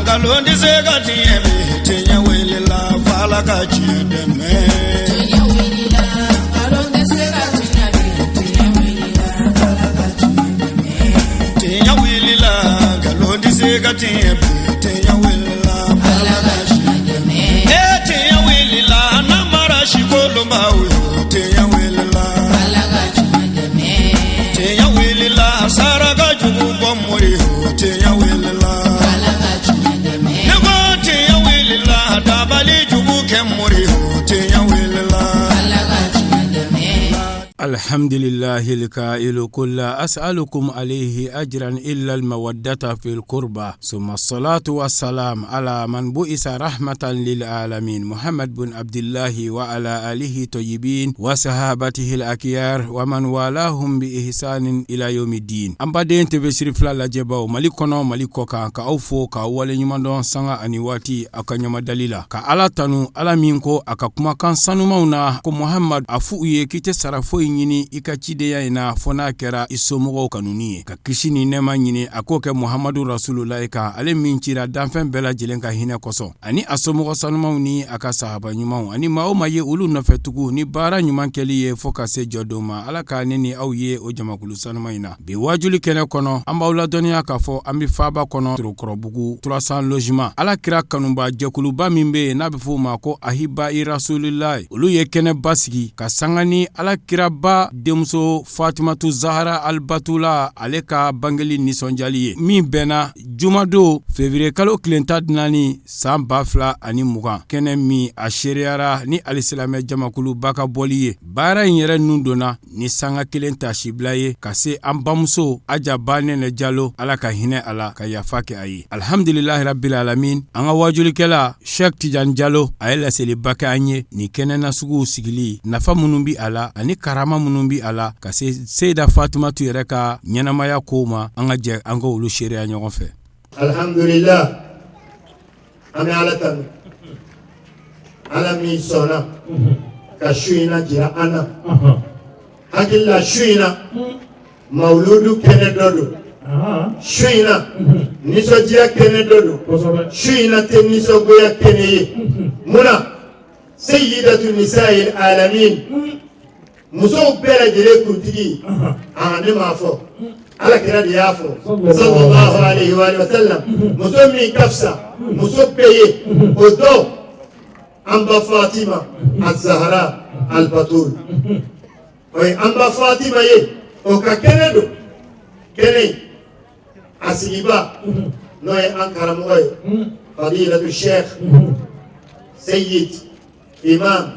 Nkalon tɛ se ka tiɲɛ bi, tiɲɛ wulila f'Ala ka tiɲɛ dɛmɛ. Tiɲɛ wulila, nkalon tɛ se ka tiɲɛ bi, tiɲɛ wulila, Ala ka tiɲɛ dɛmɛ. Tiɲɛ wulila, nkalon tɛ se ka tiɲɛ bi, tiɲɛ wulila f'Ala Ala ka ka tiɲɛ tiɲɛ dɛmɛ. E tiɲɛ wulila, namara sikolonbaw yo, tiɲɛ wulila. Ala ka tiɲɛ dɛmɛ. Tiɲɛ wulila, saraka jugu bɔ mori yo, tiɲɛ wulila. Ala ka tiɲɛ dɛmɛ. Ne ko tiɲɛ wulila, dabali jugu kɛ mori yo, tiɲɛ wulila. Ala ka tiɲɛ dɛmɛ. الحمد لله الكائل قل لا أسألكم عليه أجرا إلا المودة في القربى، ثم الصلاة والسلام على من بعث رحمة للعالمين، محمد بن عبد الله، وعلى آله الطيبين وصحابته الأخيار ومن والاهم بإحسان إلى يوم الدين. An baden TV Sirifila lajɛbaw, Mali kɔnɔ, Mali kɔ kan, ka aw fo k'aw waleɲuman dɔn sanga ani waati aw ka ɲamadali la, ka Ala tanu, Ala min ko a ka kumakan sanumanw na ko: "Muhamad, a f'u ye k'i tɛ sara foyi ɲini i ka cidenya in na, fɔ n'a kɛra i somɔgɔw kanuni ye." Ka kisi ni nɛɛma ɲini a k'o kɛ Muhamadu Rasululayi kan, ale min cira danfɛn bɛɛ lajɛlen ka hinɛ kosɔn, ani a somɔgɔ sanumanw ni a ka sahaba ɲumanw, ani maa o maa ye olu nɔfɛ tugu ni baara ɲuman kɛli ye fɔɔ ka se jɔdon ma. Ala ka ne ni aw ye o jamakulu sanuman in na. Bi wajuli kɛnɛ kɔnɔ, an b'aw ladɔnniya k'a fɔ an bɛ faaba kɔnɔ, Torokɔrɔbugu 300 logement. Ala kira kanuba jɛkuluba min bɛ yen n'a bɛ f'o ma ko Ahiba Rasulilayi, olu ye kɛnɛba sigi ka sanga ni ala kiraba denmuso Fatumatu Zahara Alibatula, ale ka bangeli nisɔndiyali ye, min bɛnna jumadon février kalo tile 14 san 2020. Kɛnɛ min a seereyara ni alisilamɛ jamakuluba ka bɔli ye, baara in yɛrɛ nun donna ni sanga kelen tasibila ye ka se an bamuso Aja Banɛnɛ Jalo, Ala ka hinɛ a la ka yafa kɛ a ye. Alhamdulilahi rabbil alamin. An ka wajulikɛla Sheikh Tijani Jalo, a ye laseliba kɛ an ye nin kɛnɛ nasuguw sigili nafa minnu bi a la ani karama minnu bi a la ka se Seyida Fatumatu yɛrɛ ka ɲɛnamaya kow ma. An ka jɛ an ka olu seereya ɲɔgɔn fɛ. Alhamdulillah, an bɛ Ala tanu, Ala min sɔnna ka su in na jira an na. Hakili la, su in na, mawuludu kɛnɛ dɔ don. Su in na, nisɔndiya kɛnɛ dɔ don. Su in na tɛ nisɔngoya kɛnɛ ye. Mun na? Seyidatu nisa'il alamin, musow bɛɛ lajɛlen kuntigi. A ne m'a fɔ, Ala kira de y'a fɔ, sallallahu alaihi wa sallam. Muso min ka fisa muso bɛɛ ye, o dɔ an ba Fatima Az-Zahra Al-Batul, o ye an ba Fatima ye. O ka kɛnɛ don. Kɛnɛ in a sigiba, n'o ye an karamɔgɔ ye, Fadilatu Sheikh Seyyid Imam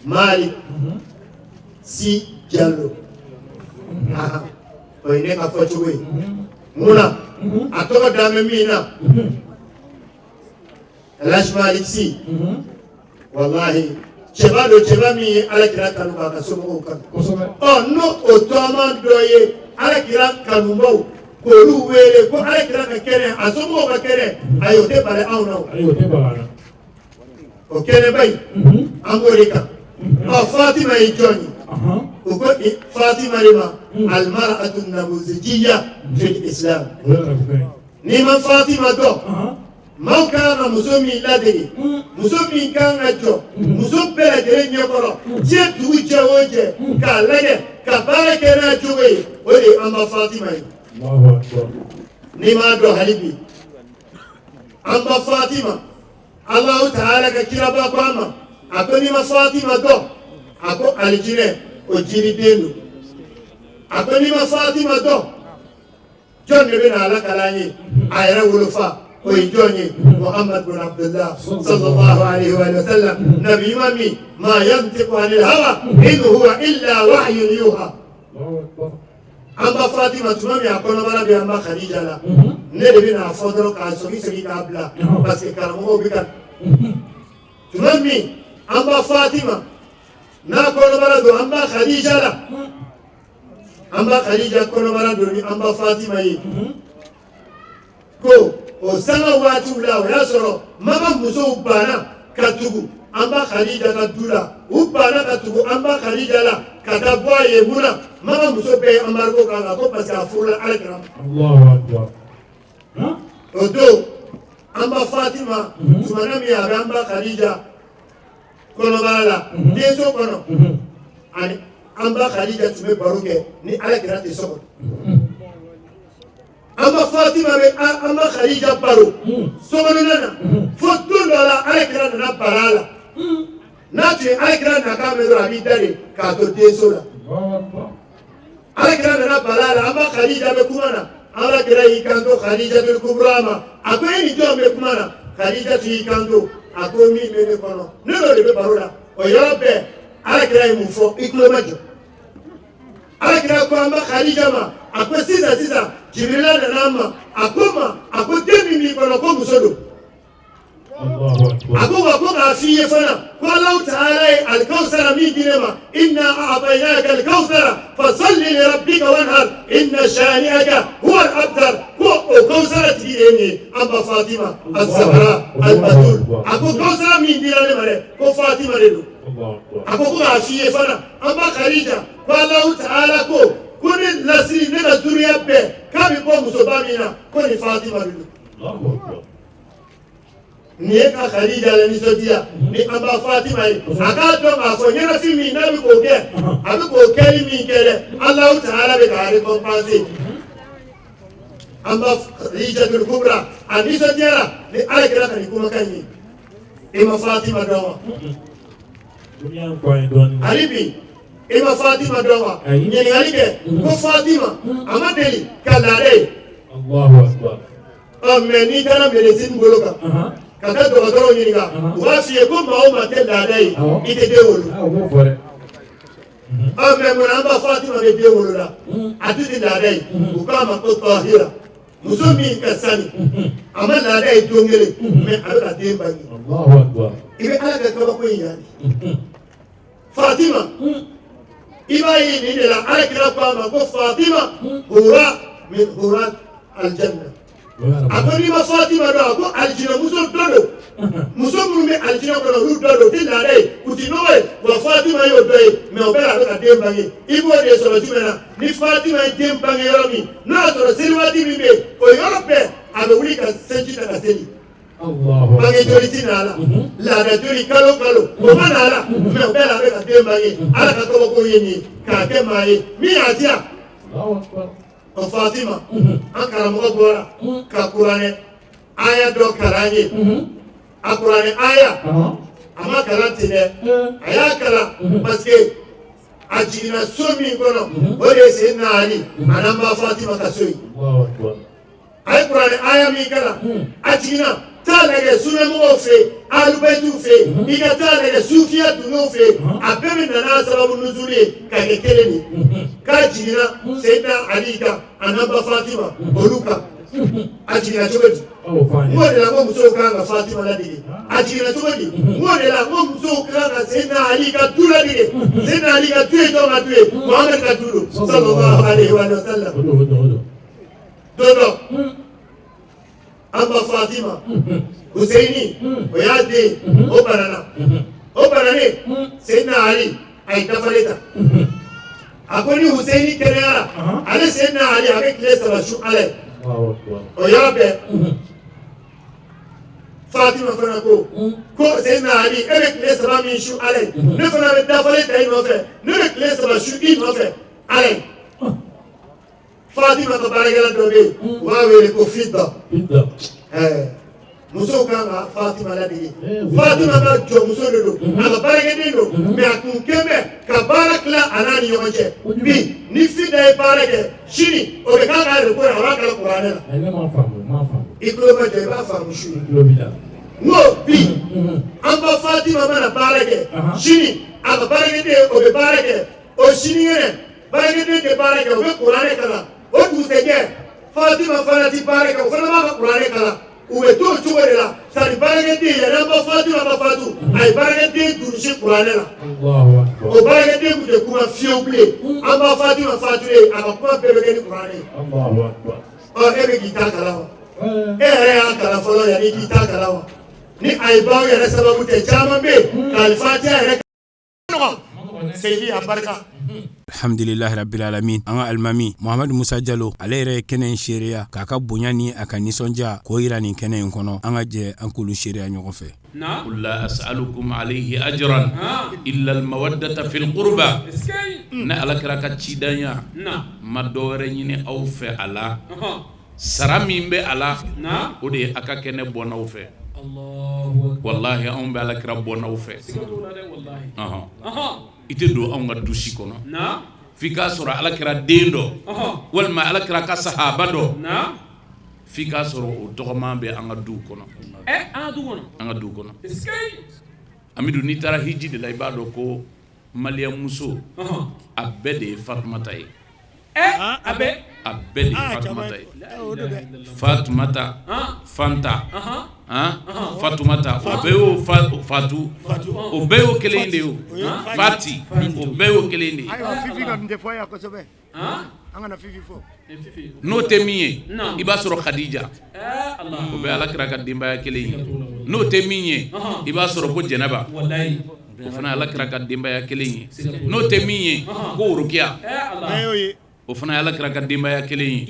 Malik Si Jalo. O ye ne ka fɔcogo ye. Mun na a tɔgɔ dan bɛ min na, Elhadj Malick Sy, wallahi, cɛba don, cɛba min ye Ala kira kanu k'a ka somɔgɔw kanu. Ɔ, n'o o tɔgɔma dɔ ye Ala kira kanubaw k'olu wele ko Ala kira ka kɛnɛ, a somɔgɔw ka kɛnɛ, ayi, o tɛ bali anw na. O kɛnɛba in, an b'o de kan. Ɔ, Fatima ye jɔn ye? U ko Fatima de ma almar'atu namuzijiya fil islam. N'i ma Fatima dɔn, maaw kan ka muso min ladege, muso min kan ka jɔ muso bɛɛ lajɛlen ɲɛkɔrɔ diɲɛ dugu jɛ o jɛ k'a lajɛ ka baara kɛ n'a cogo ye, o de ye an ba Fatima ye. N'i m'a dɔn hali bi, an ba Fatima, Alahu Taala ka kiraba ko a ma, a ko n'i ma Fatima dɔn, a ko alijinɛ o jiriden don. A ko n'i ma Fatima dɔn, jɔn de bɛ na Ala kalan ye? A yɛrɛ wolofa, o ye jɔn ye? Muhammad bin Abdullah sallallahu alaihi wa sallam, nabi ɲuman min ma yantiqu anil hawa in huwa illa wahyun yuha. An ba Fatima, tuma min a kɔnɔbara bɛ an ba Khadija la, ne de bɛ n'a fɔ dɔrɔn k'a sɔgi sɔgi k'a bila, parce que karamɔgɔw bɛ ka tuma min an ba Fatima n'a kɔnɔbara don an ba Khadija la, an ba Khadija kɔnɔbara don ni an ba Fatima ye, ko o sanga waatiw la, o y'a sɔrɔ Maka musow banna ka tugu an ba Khadija ka du la. U banna ka tugu an ba Khadija la ka taa bɔ a ye. Mun na? Maka muso bɛɛ ye embargo k'a la ko parce que a furula Ala kira ma. O don, An ba Fatima, tuma na min a bɛ an ba Khadija kɔnɔbara la, denso kɔnɔ, ani an ba Khadija tun bɛ baro kɛ ni Ala kira tɛ so kɔnɔ. An ba Fatima bɛ an ba Khadija baro sokɔnɔna na fo don dɔ la, Ala kira nana bala a la. N'a tun ye Ala kira nakan mɛn dɔrɔn, a b'i da de k'a to denso la. Ala kira nana bala a la, an ba Khadija bɛ kuma na. Ala kira y'i kanto Khadija Kubra ma, a ko: "E ni jɔn bɛ kuma na?" Khadija tun y'i kanto, a ko: "Min bɛ ne kɔnɔ, ne n'o de bɛ baro la." O yɔrɔ bɛɛ, Ala kira ye mun fɔ? I tulo ma jɔ. Ala kira ko an ba Khadija ma, a ko: "Sisan sisan, Jibirila nana an ma, a ko ma, a ko den min b'i kɔnɔ, ko muso don." A ko wa, ko k'a f'i ye fana ko Alahu Taala ye alikawusara min di ne ma, inna a'tainaka alikawusara fasalli li rabbika wanhar inna shani'aka huwa al-abtar, ko o kawusara tigi de ye nin ye, an ba Fatima az-Zahra al-Batul. A ko kawusara min dira ne ma dɛ, ko Fatima de don. A ko k'a f'i ye fana, an ba Khadija, ko Alahu Taala ko ne lasiri, ne ka zuriya bɛɛ k'a bɛ bɔ musoba min na, ko nin Fatima de don. Nin ye ka Khadija la nisɔndiya ni an ba Fatima ye. A k'a dɔn k'a fɔ ɲɛnafin min n'a bɛ k'o kɛ, a bɛ k'o kɛli min kɛ dɛ, Alahu Taala bɛ k'a récompenser. An ba Khadija Kubra, a nisɔndiyara ni Ala kɛra ka nin kumakan in ye. I ma Fatima dɔn wa? Hali bi, i ma Fatima dɔn wa? Ɲininkali kɛ ko Fatima a ma deli ka laada ye. Ɔ, mais n'i taara médecine bolo kan, ka taa dɔgɔtɔrɔw ɲininka, u b'a f'i ye ko maa o maa tɛ laada ye, i tɛ den wolo. Ɔ, mais mun na an ba Fatima bɛ den wolo la, a tɛ ni laada ye? U k'a ma ko tahira, muso min ka sani, a ma laada ye don kelen, mais a bɛ ka den bange. I bɛ Ala ka kabako in yan de. Fatima, i b'a ye nin de la, Ala kira ko a ma ko Fatima hura min hurat aljanna. A ko n'i ma Fatima dɔn, a ko alijinɛmuso dɔ don. Muso minnu bɛ alijinɛ kɔnɔ, olu dɔ don, u tɛ laada ye, u tɛ nɔgɔ ye. Wa Fatima y'o dɔ ye, mais o bɛɛ la a bɛ ka den bange. I b'o de sɔrɔ jumɛn na? Ni Fatima ye den bange yɔrɔ min, n'o y'a sɔrɔ seli waati min bɛ yen, o yɔrɔ bɛɛ a bɛ wuli ka seliji ta ka seli. Bange joli ti na la, laada joli kalo kalo o ma na la, mais o bɛɛ la a bɛ ka den bange. Ala ka kabako ye nin ye k'a kɛ maa ye min y'a diya. O Fatima, an karamɔgɔ bɔra ka kuranɛ aya dɔ kalan ye. A kuranɛ aya, a ma kalan ten dɛ, a y'a kalan parce que a jiginna so min kɔnɔ, o de ye Seyidina Ali a n'an ba Fatima ka so ye. A ye kuranɛ aya min kalan, a jiginna, taa lajɛ sunamɔgɔw fɛ yen, alubayitiw fɛ yen, i ka taa lajɛ sufiya dungew fɛ yen, a bɛɛ bɛ nana n'a sababu nuzuli ye ka kɛ kelen de ye. K'a jiginna Seyidina Ali kan a n'an ba Fatima olu kan. A jiginna cogo di? N k'o de la, n ko musow kan ka Fatima ladege. A jiginna cogo di? N k'o de la, n ko musow kan ka Seyidina Ali ka du ladege. Seyidina Ali ka du ye jɔn ka du ye? Muhamadu ka du don, sallallahu alayhi wa sallam. Don dɔ, an ba Fatima, Huseyini, o y'a den, o banana. O bananen, Seyidina Ali a ye dafalen ta. A ko ni Huseyini kɛnɛyara, ale Seyidina Ali a bɛ tile 3 su Ala ye. O yɔrɔ bɛɛ, Fatima fana ko Seyidina Ali, e bɛ tile 3 min su Ala ye, ne fana bɛ dafalen ta i nɔfɛ, ne bɛ tile 3 su i nɔfɛ Ala ye. Fatima ka baarakɛla dɔ bɛ yen, u b'a wele ko Fida. Ɛɛ, musow kan ka Fatima ladege. Fatima ka jɔnmuso de don, a ka baarakɛden don, mais a kun kɛn bɛ ka baara tila a n'a ni ɲɔgɔn cɛ. Bi ni Fida ye baara kɛ, sini o bɛ k'a ka repos ye, a b'a kalan kuranɛ la. I tulo ma jɔ, i b'a faamu su. N ko bi, an ba Fatima mana baara kɛ, sini a ka baarakɛden o bɛ baara kɛ, o sinikɛnɛ baarakɛden tɛ baara kɛ, o bɛ kuranɛ kalan. O dugusɛjɛ, Fatima fana ti baara kɛ, o fana b'a ka kuranɛ kalan. U bɛ to o cogo de la sani baarakɛden yanni an ba Fatima ka fatu, a ye baarakɛden durusi kuranɛ la. O baarakɛden tun tɛ kuma fiyewu bilen. An ba Fatima fatulen, a ka kuma bɛɛ bɛ kɛ ni kuranɛ ye. Ɔ, e bɛ k'i ta kalan wa? E yɛrɛ y'a kalan fɔlɔ yanni k'i ta kalan wa? Ni a ye baw yɛrɛ sababu tɛ, caman bɛ yen k'alifatiya yɛrɛ nɔgɔn. Seyidi a barika. Alhamdulilahi rabbil alamin. An ka alimami Mohamɛdi Musa Jalo, ale yɛrɛ ye kɛnɛ in seereya k'a ka bonya ni a ka nisɔndiya k'o yira nin kɛnɛ in kɔnɔ. An ka jɛ an k'olu seereya ɲɔgɔn fɛ. Qul la as'alukum alayhi ajran illa al-mawaddata fil qurba. Ne Ala kira ka cidenya ma dɔ wɛrɛ ɲini aw fɛ a la, sara min bɛ a la, o de ye a ka kɛ ne bɔnnaw fɛ. Walahi anw bɛ Ala kira bɔnnaw fɛ. I tɛ don anw ka du si kɔnɔ f'i k'a sɔrɔ Ala kira den dɔ walima Ala kira ka sahaba dɔ, f'i k'a sɔrɔ o tɔgɔman bɛ an ka du kɔnɔ, an ka du kɔnɔ. Amidu, n'i taara hiji de la, i b'a dɔn ko maliyɛn muso a bɛɛ de ye Fatumata ye. A bɛɛ de ye Fatumata ye. Fatumata, Fanta, Fatumata, o bɛɛ y'o Fatu, o bɛɛ y'o kelen de ye o. Fati, o bɛɛ y'o kelen de ye. Ayiwa, Fifi ka nin tɛ fɔ yan kosɛbɛ. An kana Fifi fɔ. N'o tɛ min ye, i b'a sɔrɔ Khadija, o bɛ Ala kira ka denbaya kelen ye. N'o tɛ min ye, i b'a sɔrɔ ko Jɛnɛba, o fana Ala kira ka denbaya kelen ye. N'o tɛ min ye, ko Worokiya, o fana ye Ala kira ka denbaya kelen ye.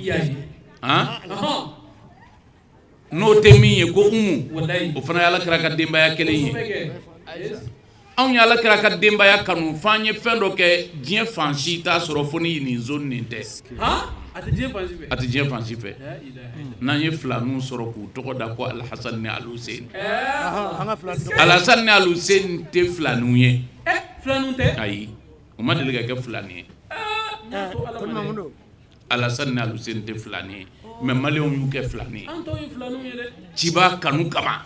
N'o tɛ min ye, ko Umu, o fana ye Ala kira ka denbaya kelen ye. Anw ye Ala kira ka denbaya kanu f'an ye fɛn dɔ kɛ diɲɛ fan si t'a sɔrɔ fo ni nin zone nin tɛ. A tɛ diɲɛ fan si fɛ. N'an ye filaninw sɔrɔ k'u tɔgɔ da ko Alhasan ni Alhussein. Alhasan ni Alhussein tɛ filaninw ye. Ayi, u ma deli ka kɛ filanin ye. Alhasan ni Alhussein tɛ filanin ye, mais maliyɛnw y'u kɛ filanin ye ciba kanu kama.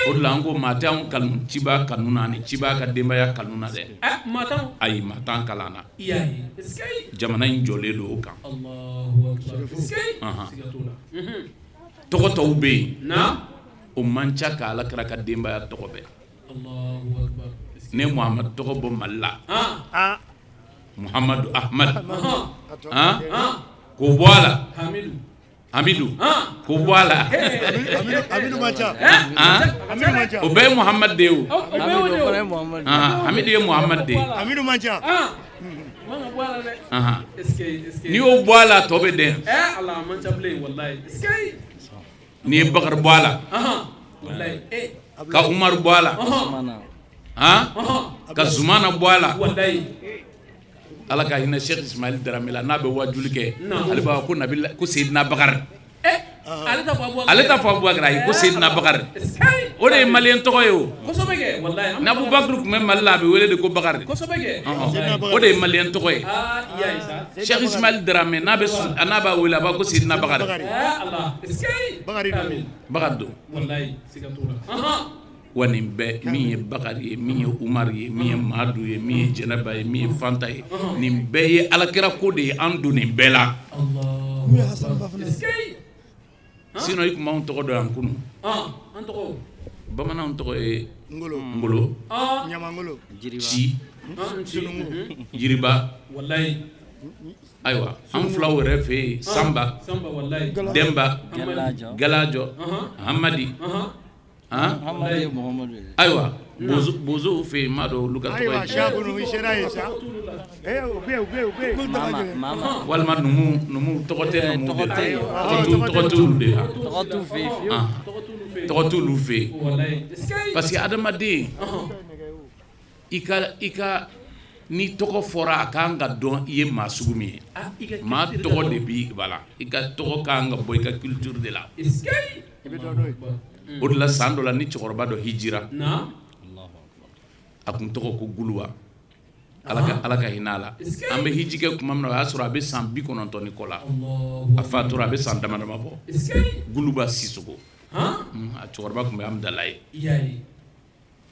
O de la an ko maa tɛ anw kanu ciba kanu na ani ciba ka denbaya kanu na dɛ. Ayi, maa t'an kalan na. Jamana in jɔlen don o kan. Tɔgɔ tɔw bɛ yen, o man ca ka Ala kira ka denbaya tɔgɔ bɛɛ. Ne Muhamadu tɔgɔ bɔ Mali la, Muhamadu Ahmad, k'o bɔ a la, Hamidu, k'o bɔ a la, o bɛɛ ye Muhamadu de ye o. Hamidu ye Muhamadu de ye. N'i y'o bɔ a la, tɔ bɛ dɛn. N'i ye Bakari bɔ a la, ka Umaru bɔ a la, ka Zumana bɔ a la, Ala ka hinɛ Cheikh Ismaël Darame la, n'a bɛ wajuli kɛ, ale b'a fɔ ko Nabila, ko Seydina Bakari. Ale t'a fɔ Abubakar, ayi, ko Seydina Bakari. O de ye maliyɛn tɔgɔ ye o. N'Abubakar tun bɛ Mali la, a bɛ wele de ko Bakari. O de ye maliyɛn tɔgɔ ye. Cheikh Ismaël Darame n'a bɛ n'a b'a wele, a b'a ko Seydina Bakari. Bakari don. Wa nin bɛɛ, min ye Bakari ye, min ye Umaru ye, min ye Madu ye, min ye Jɛnɛba ye, min ye Fanta ye, nin bɛɛ ye alakira ko de ye an don nin bɛɛ la. Sinon i tun b'anw tɔgɔ dɔn yan kunun. Bamananw tɔgɔ ye Ngolo, Ci, Jiriba. Ayiwa, an filaw yɛrɛ fɛ yen, Sanba, Denba, Galajɔ, Hamadi. Ayiwa, bozow fɛ yen, m'a dɔn olu ka tɔgɔ ye walima numu tɔgɔ tɛ numu de la, tɔgɔ t'olu de la, tɔgɔ t'olu fɛ yen. Parce que adamaden, i ka ni tɔgɔ fɔra, a kan ka dɔn i ye maa sugu min ye. Maa tɔgɔ de b'i la, i ka tɔgɔ kan ka bɔ i ka culture de la. O de la, san dɔ la, ni cɛkɔrɔba dɔ hijira, a tun tɔgɔ ko Guluba, Ala ka hinɛ a la. An bɛ hiji kɛ tuma min na, o y'a sɔrɔ a bɛ san 90 ni kɔ la. A fatura, a bɛ san dama dama bɔ. Guluba Sisoko, a cɛkɔrɔba tun bɛ Amudalayi ye.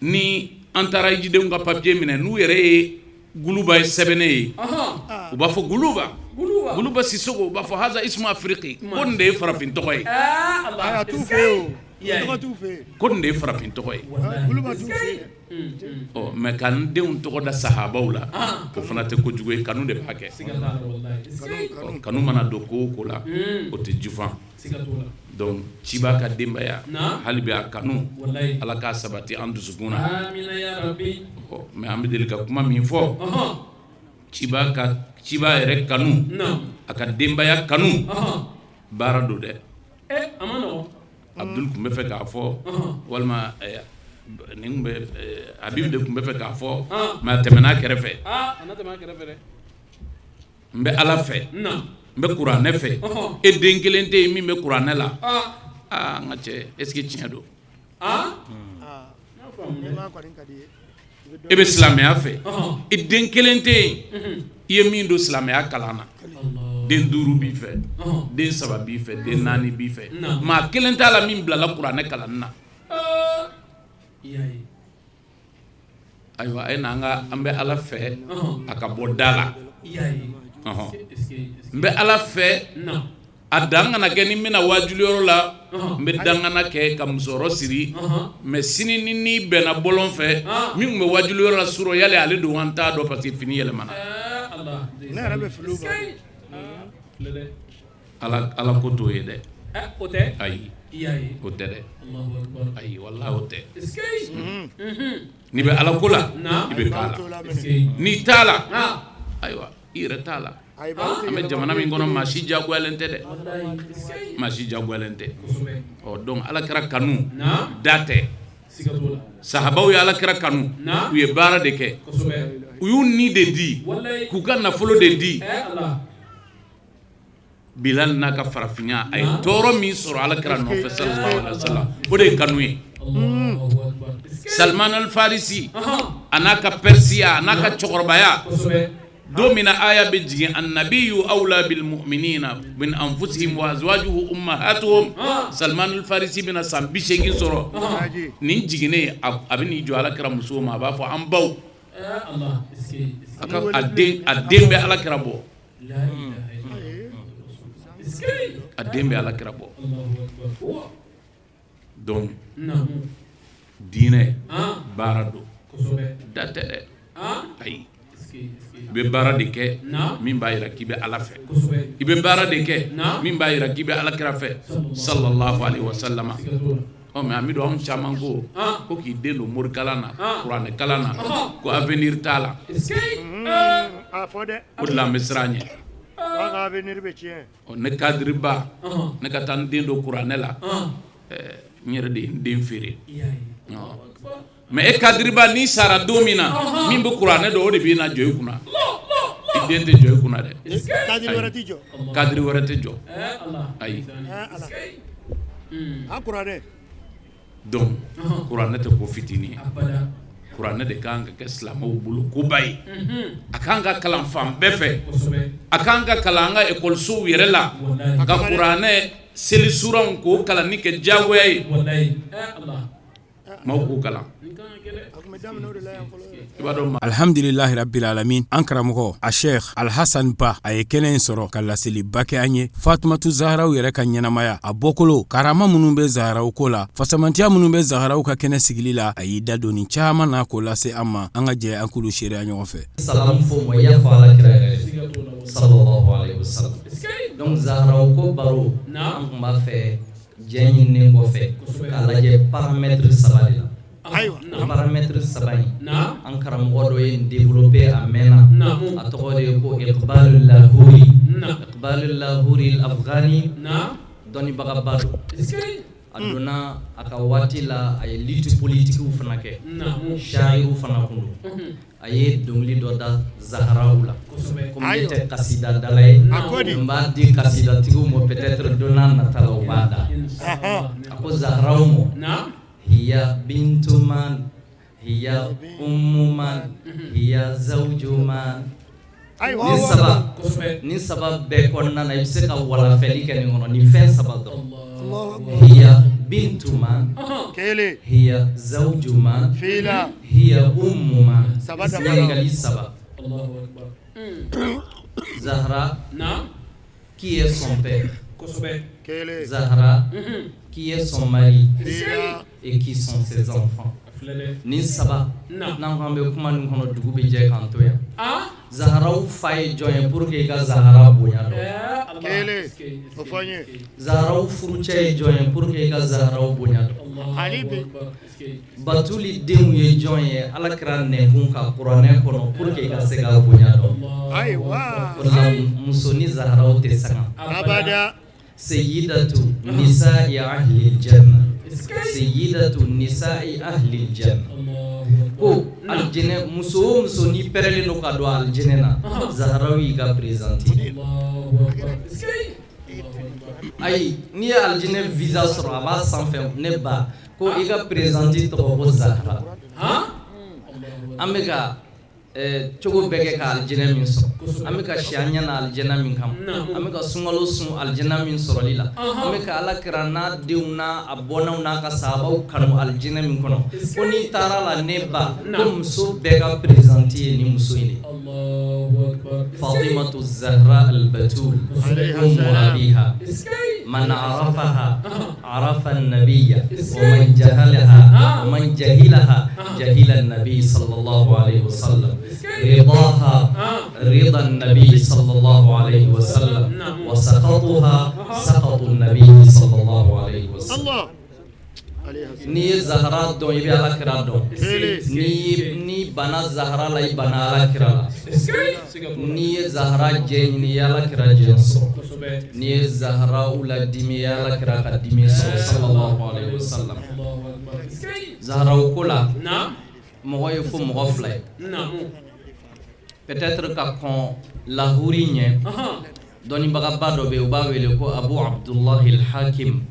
Ni an taara hijidenw ka papier minɛ, n'u yɛrɛ ye Guluba ye sɛbɛnnen ye, u b'a fɔ Guluba, Guluba Sisoko, u b'a fɔ haza ismu afiriki, ko nin de ye farafin tɔgɔ ye. Ko nin de ye farafin tɔgɔ ye. Ɔ mais ka n denw tɔgɔ da sahabaw la, o fana tɛ kojugu ye, kanu de b'a kɛ. Kanu mana don ko o ko la, o tɛ jufan. Donc ciba ka denbaya, hali bi a kanu, Ala k'a sabati an dusukun na. Ɔ mais an bɛ deli ka kuma min fɔ, ciba ka ciba yɛrɛ kanu, a ka denbaya kanu, baara don dɛ. Abdul tun bɛ fɛ k'a fɔ, walima nin bɛ Habib de tun bɛ fɛ k'a fɔ, mais a tɛmɛna a kɛrɛfɛ. N bɛ Ala fɛ, n bɛ kuranɛ fɛ, e den kelen tɛ yen min bɛ kuranɛ la. Aa n ka cɛ, est ce que tiɲɛ don? E bɛ silamɛya fɛ, e den kelen tɛ yen i ye min don silamɛya kalan na. Den 5 b'i fɛ, den 3 b'i fɛ, den 4 b'i fɛ, maa kelen t'a la min bilala kuranɛ kalan na. Ayiwa, a ye n'an ka an bɛ Ala fɛ a ka bɔ da la. N bɛ Ala fɛ a dan kana kɛ ni n bɛna wajuliyɔrɔ la, n bɛ dangana kɛ ka musɔrɔ siri, mais sini ni n'i bɛnna bɔlɔn fɛ, min tun bɛ wajuliyɔrɔ la surɔ, yali ale don wa n t'a dɔn parce que fini yɛlɛmana. Ala ko t'o ye dɛ. Ayi, o tɛ dɛ. Ayi, walahi o tɛ. N'i bɛ Ala ko la, i bɛ k'a la. N'i t'a la, ayiwa, i yɛrɛ t'a la. An bɛ jamana min kɔnɔ, maa si diyagoyalen tɛ dɛ. Maa si diyagoyalen tɛ. Ɔ donc Ala kira kanu da tɛ. Sahabaw ye Ala kira kanu, u ye baara de kɛ. U y'u ni de di, k'u ka nafolo de di. Bilal n'a ka farafinya, a ye tɔɔrɔ min sɔrɔ Ala kira nɔfɛ sallallahu alaihi wasallam, o de ye kanu ye. Salman al-Farisi a n'a ka persiya, a n'a ka cɛkɔrɔbaya, don min na aya bɛ jigin, annabiyu awla bil mu'minina min anfusihim wa azwajuhu ummahatuhum, Salman al-Farisi bɛna san 80 sɔrɔ, nin jiginnen a bɛ n'i jɔ Ala kira musow ma, a b'a fɔ an baw, a ka a den bɛ Ala kira bɔ. A den bɛ Ala kira bɔ. Donc diinɛ baara don, da tɛ dɛ. Ayi, i bɛ baara de kɛ min b'a jira k'i bɛ Ala fɛ, i bɛ baara de kɛ min b'a jira k'i bɛ Ala kira fɛ sallallahu alaihi wasallam. Ɔ mais an bɛ don anw caman ko ko k'i den don morikalan na, kuranɛ kalan na, ko avenir t'a la. O de la an bɛ siran ɲɛ. Ne cadre ba, ne ka taa n den don kuranɛ la, n yɛrɛ de ye n den feere. Mais e cadre ba, n'i sara don min na, min bɛ kuranɛ dɔn, o de b'i na jɔ i kunna. I den tɛ jɔ i kunna dɛ. Cadre wɛrɛ tɛ jɔ. Ayi. Donc kuranɛ tɛ ko fitinin ye. Kuranɛ de kan ka kɛ silamɛw bolo koba ye. A kan ka kalan fan bɛɛ fɛ. A kan ka kalan an ka ekɔlisow yɛrɛ la. Ka kuranɛ seli suranw k'o kalanni kɛ diyagoya ye. Maaw k'o kalan. Alhamdulilahi rabbil alamin. An karamɔgɔ a Sheikh Alhasan Ba, a ye kɛnɛ in sɔrɔ ka laseliba kɛ an ye Fatumatu Zaharaw yɛrɛ ka ɲɛnamaya, a bɔkolo karama minnu bɛ Zaharaw ko la, fasamantiya minnu bɛ Zaharaw ka kɛnɛ sigili la, a y'i da don nin caman na k'o lase an ma. An ka jɛ an k'olu seereya ɲɔgɔn fɛ. Salamu fɔ ma i y'a fɔ Ala kira yɛrɛ sallallahu alaihi wasallam. Donc Zaharaw ko baro, an tun b'a fɛ jɛ ɲininen kɔfɛ k'a lajɛ paramètre saba de la. Ayiwa, paramètre saba in, an karamɔgɔ dɔ ye nin développer a mɛnna, a tɔgɔ de ye ko Iqbal Lahori. Iqbal Lahori Afghani, dɔnnibagaba don. A donna a ka waati la, a ye lutte politique fana kɛ, shairu fana kun don. A ye dɔnkili dɔ da Zaharaw la. Komi ne tɛ kasida dala ye, n b'a di kasidatigiw ma, peut-être don n'a nata la u b'a da. A ko Zaharaw ma: hiya bintu man, hiya ummu man, hiya zawju man. Nin saba, nin saba bɛɛ kɔnɔna na, i bɛ se ka walafɛli kɛ nin kɔnɔ, nin fɛn saba dɔrɔn: hiya bintu man, hiya zawju man, hiya ummu man. Ɲininkali saba. Zahra, qui est son père? Zahra, Qui est son mari et qui sont ses enfants? Nin saba, n'an ko an bɛ kuma nin kɔnɔ, dugu bɛ jɛ k'an to yan. Zaharaw fa ye jɔn ye pour que i ka Zahara bonya dɔn? Kelen, o fɔ n ye. Zaharaw furucɛ ye jɔn ye pour que i ka Zaharaw bonya dɔn? Hali bi. Batuli denw ye jɔn ye Ala kira nɛnkun kan kuranɛ kɔnɔ pour que i ka se ka bonya dɔn? Ayiwa. O de la, muso ni Zaharaw tɛ sanga. Abada. Sayyidatu nisa'i ahli janna, sayyidatu nisa'i ahli janna. Ko alijinɛ muso o muso, n'i pɛrɛlen don ka don alijinɛ na, Zaharaw y'i ka présidente. Ayi, n'i ye alijinɛ visa sɔrɔ, a b'a sanfɛ, ne ba, ko i ka présidente tɔgɔ ko Zahara. An bɛ ka cogo bɛɛ kɛ ka alijinɛ min sɔrɔ, an bɛ ka si an ɲɛ na alijinɛ min kama, an bɛ ka sunkalo sun alijinɛ min sɔrɔli la, an bɛ ka Ala kira n'a denw n'a a bɔnnaw n'a ka sahabaw kanu alijinɛ min kɔnɔ, ko n'i taara la, ne ba, ko muso bɛɛ ka présidente ye nin muso in de ye. Fatimatu Zahra al-Batul, ummu abiha. Man arafaha arafa an-nabiyya, wa man jahalaha wa man jahilaha jahila an-nabi sallallahu alayhi wa sallam. Ridaha rida an-nabi sallallahu alayhi wa sallam, wa sakhatuha sakhatu an-nabi sallallahu alayhi wa sallam. Allah. Alayhi. N'i ye Zahara dɔn, i bɛ Ala kira dɔn. Kelen. N'i banna Zahara la, i banna Ala kira la. N'i ye Zahara jɛ ɲini, i ye Ala kira jɛ sɔrɔ. N'i ye Zaharaw la dimi, i ye Ala kira ka dimi sɔrɔ, sallallahu alayhi wa sallam. Zaharaw ko la, mɔgɔ ye fo mɔgɔ fila ye peut-être ka kɔn lahuri ɲɛ. Dɔnnibagaba dɔ bɛ yen, u b'a wele ko Abu Abdullahi al-Hakim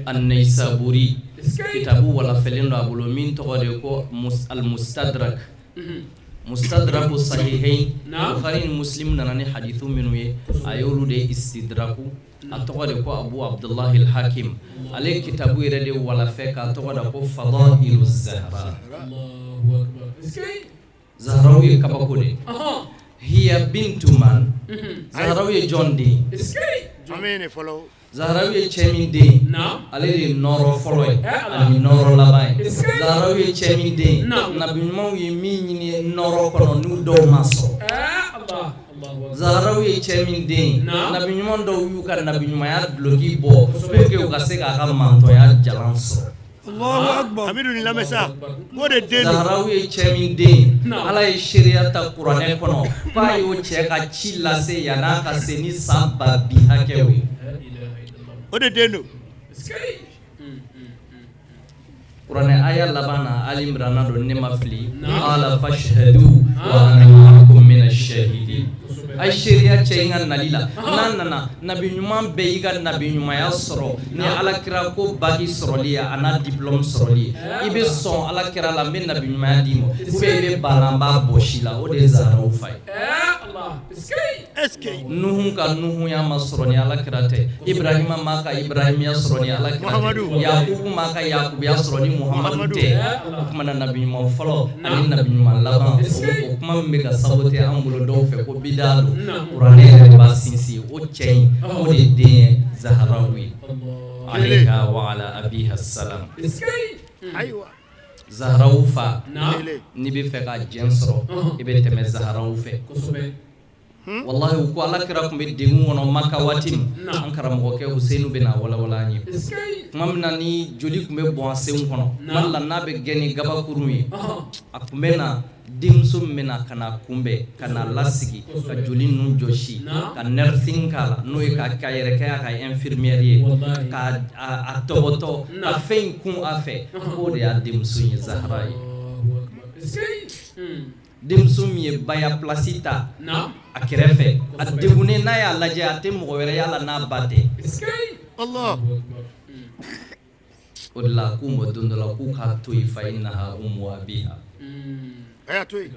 an-Naisaburi. Kitabu walafɛlen don a bolo min tɔgɔ de ko al-Mustadrak, Mustadraku Sahihain. Bukhari ni Muslim nana ni hadithu minnu ye, a y'olu de istidraku. A tɔgɔ de ko Abu Abdullahi al-Hakim. Ale kitabu yɛrɛ de walafɛ k'a tɔgɔ da ko Fadailu Zahra. Zahraw ye kabako de. Hiya bintu man? Zahraw ye jɔn den? An bɛ nin fɔlɔ. Zaharaw ye cɛ min den, ale de ye nɔrɔ fɔlɔ ye ani nɔrɔ laban ye. Zaharaw ye cɛ min den, nabi ɲumanw ye min ɲini nɔrɔ kɔnɔ, n'u dɔw ma sɔrɔ. Zaharaw ye cɛ min den, nabi ɲuman dɔw y'u ka nabi ɲumanya duloki bɔ pour que u ka se k'a ka mantɔnya jalan sɔrɔ. Allahu akbar. Amidu, nin lamɛn sa. K'o de den don. Zaharaw ye cɛ min den, Ala ye seereya ta kuranɛ kɔnɔ k'a y'o cɛ ka ci lase yann'a ka se ni san ba bi hakɛw ye. O de den don. Kuranɛ aya laban na, Ali Imrana don, ne ma fili, qala fashhadu wa ana ma'akum mina shahidin. A ye seereya cɛ in ka nali la. N'a nana, nabi ɲuman bɛɛ y'i ka nabi ɲumanya sɔrɔ ni Alakira ko baki sɔrɔli ye, a n'a diplôme sɔrɔli ye. I bɛ sɔn Alakira la, n bɛ nabi ɲumanya d'i ma, ou bien i bɛ ban la, n b'a bɔsi la. O de ye Zaharaw fa ye. Est-ce que Nuhu ka nuhuya ma sɔrɔ ni Alakira tɛ. Ibrahima ma ka Ibrahimiya sɔrɔ ni Alakira tɛ. Muhammadu. Yakubu ma ka Yakubuya sɔrɔ ni Muhammadu Muhammadu. tɛ. O kuma na, nabi ɲuman fɔlɔ ani nabi ɲuman laban, o kuma min bɛ ka saboter an bolo dɔw fɛ ko bida don, kuranɛ yɛrɛ de b'a sinsin. O cɛ in, o de den ye Zaharaw ye, alayha wa ala abiha salam. Ayiwa. Zaharaw fa, Kelen. n'i bɛ fɛ ka jɛn sɔrɔ, i bɛ tɛmɛ Zaharaw fɛ. Wallahi, u ko Ala kira tun bɛ degun kɔnɔ Maka waati min, an karamɔgɔkɛ Huseyinu bɛ na walawala an ye. Tuma min na ni joli tun bɛ bɔn a senw kɔnɔ, tuma dɔ la n'a bɛ gɛn ni gabakurun ye, a tun bɛ na denmuso min bɛ na ka na kunbɛn, ka na lasigi, ka joli ninnu jɔsi, ka nursing k'a la, n'o ye ka ka yɛrɛ kɛ a ka infirmière ye, ka a tɔbɔtɔ, ka fɛn in kun a fɛ, k'o de y'a denmuso in ye, Zahara ye. Denmuso min ye baya place ta a kɛrɛfɛ, a degunnen, n'a y'a lajɛ, a tɛ mɔgɔ wɛrɛ y'a la n'a ba tɛ. Allah. O de la k'u ma don dɔ la k'u k'a to yen, fa innaha ummu abiha. A y'a to yen.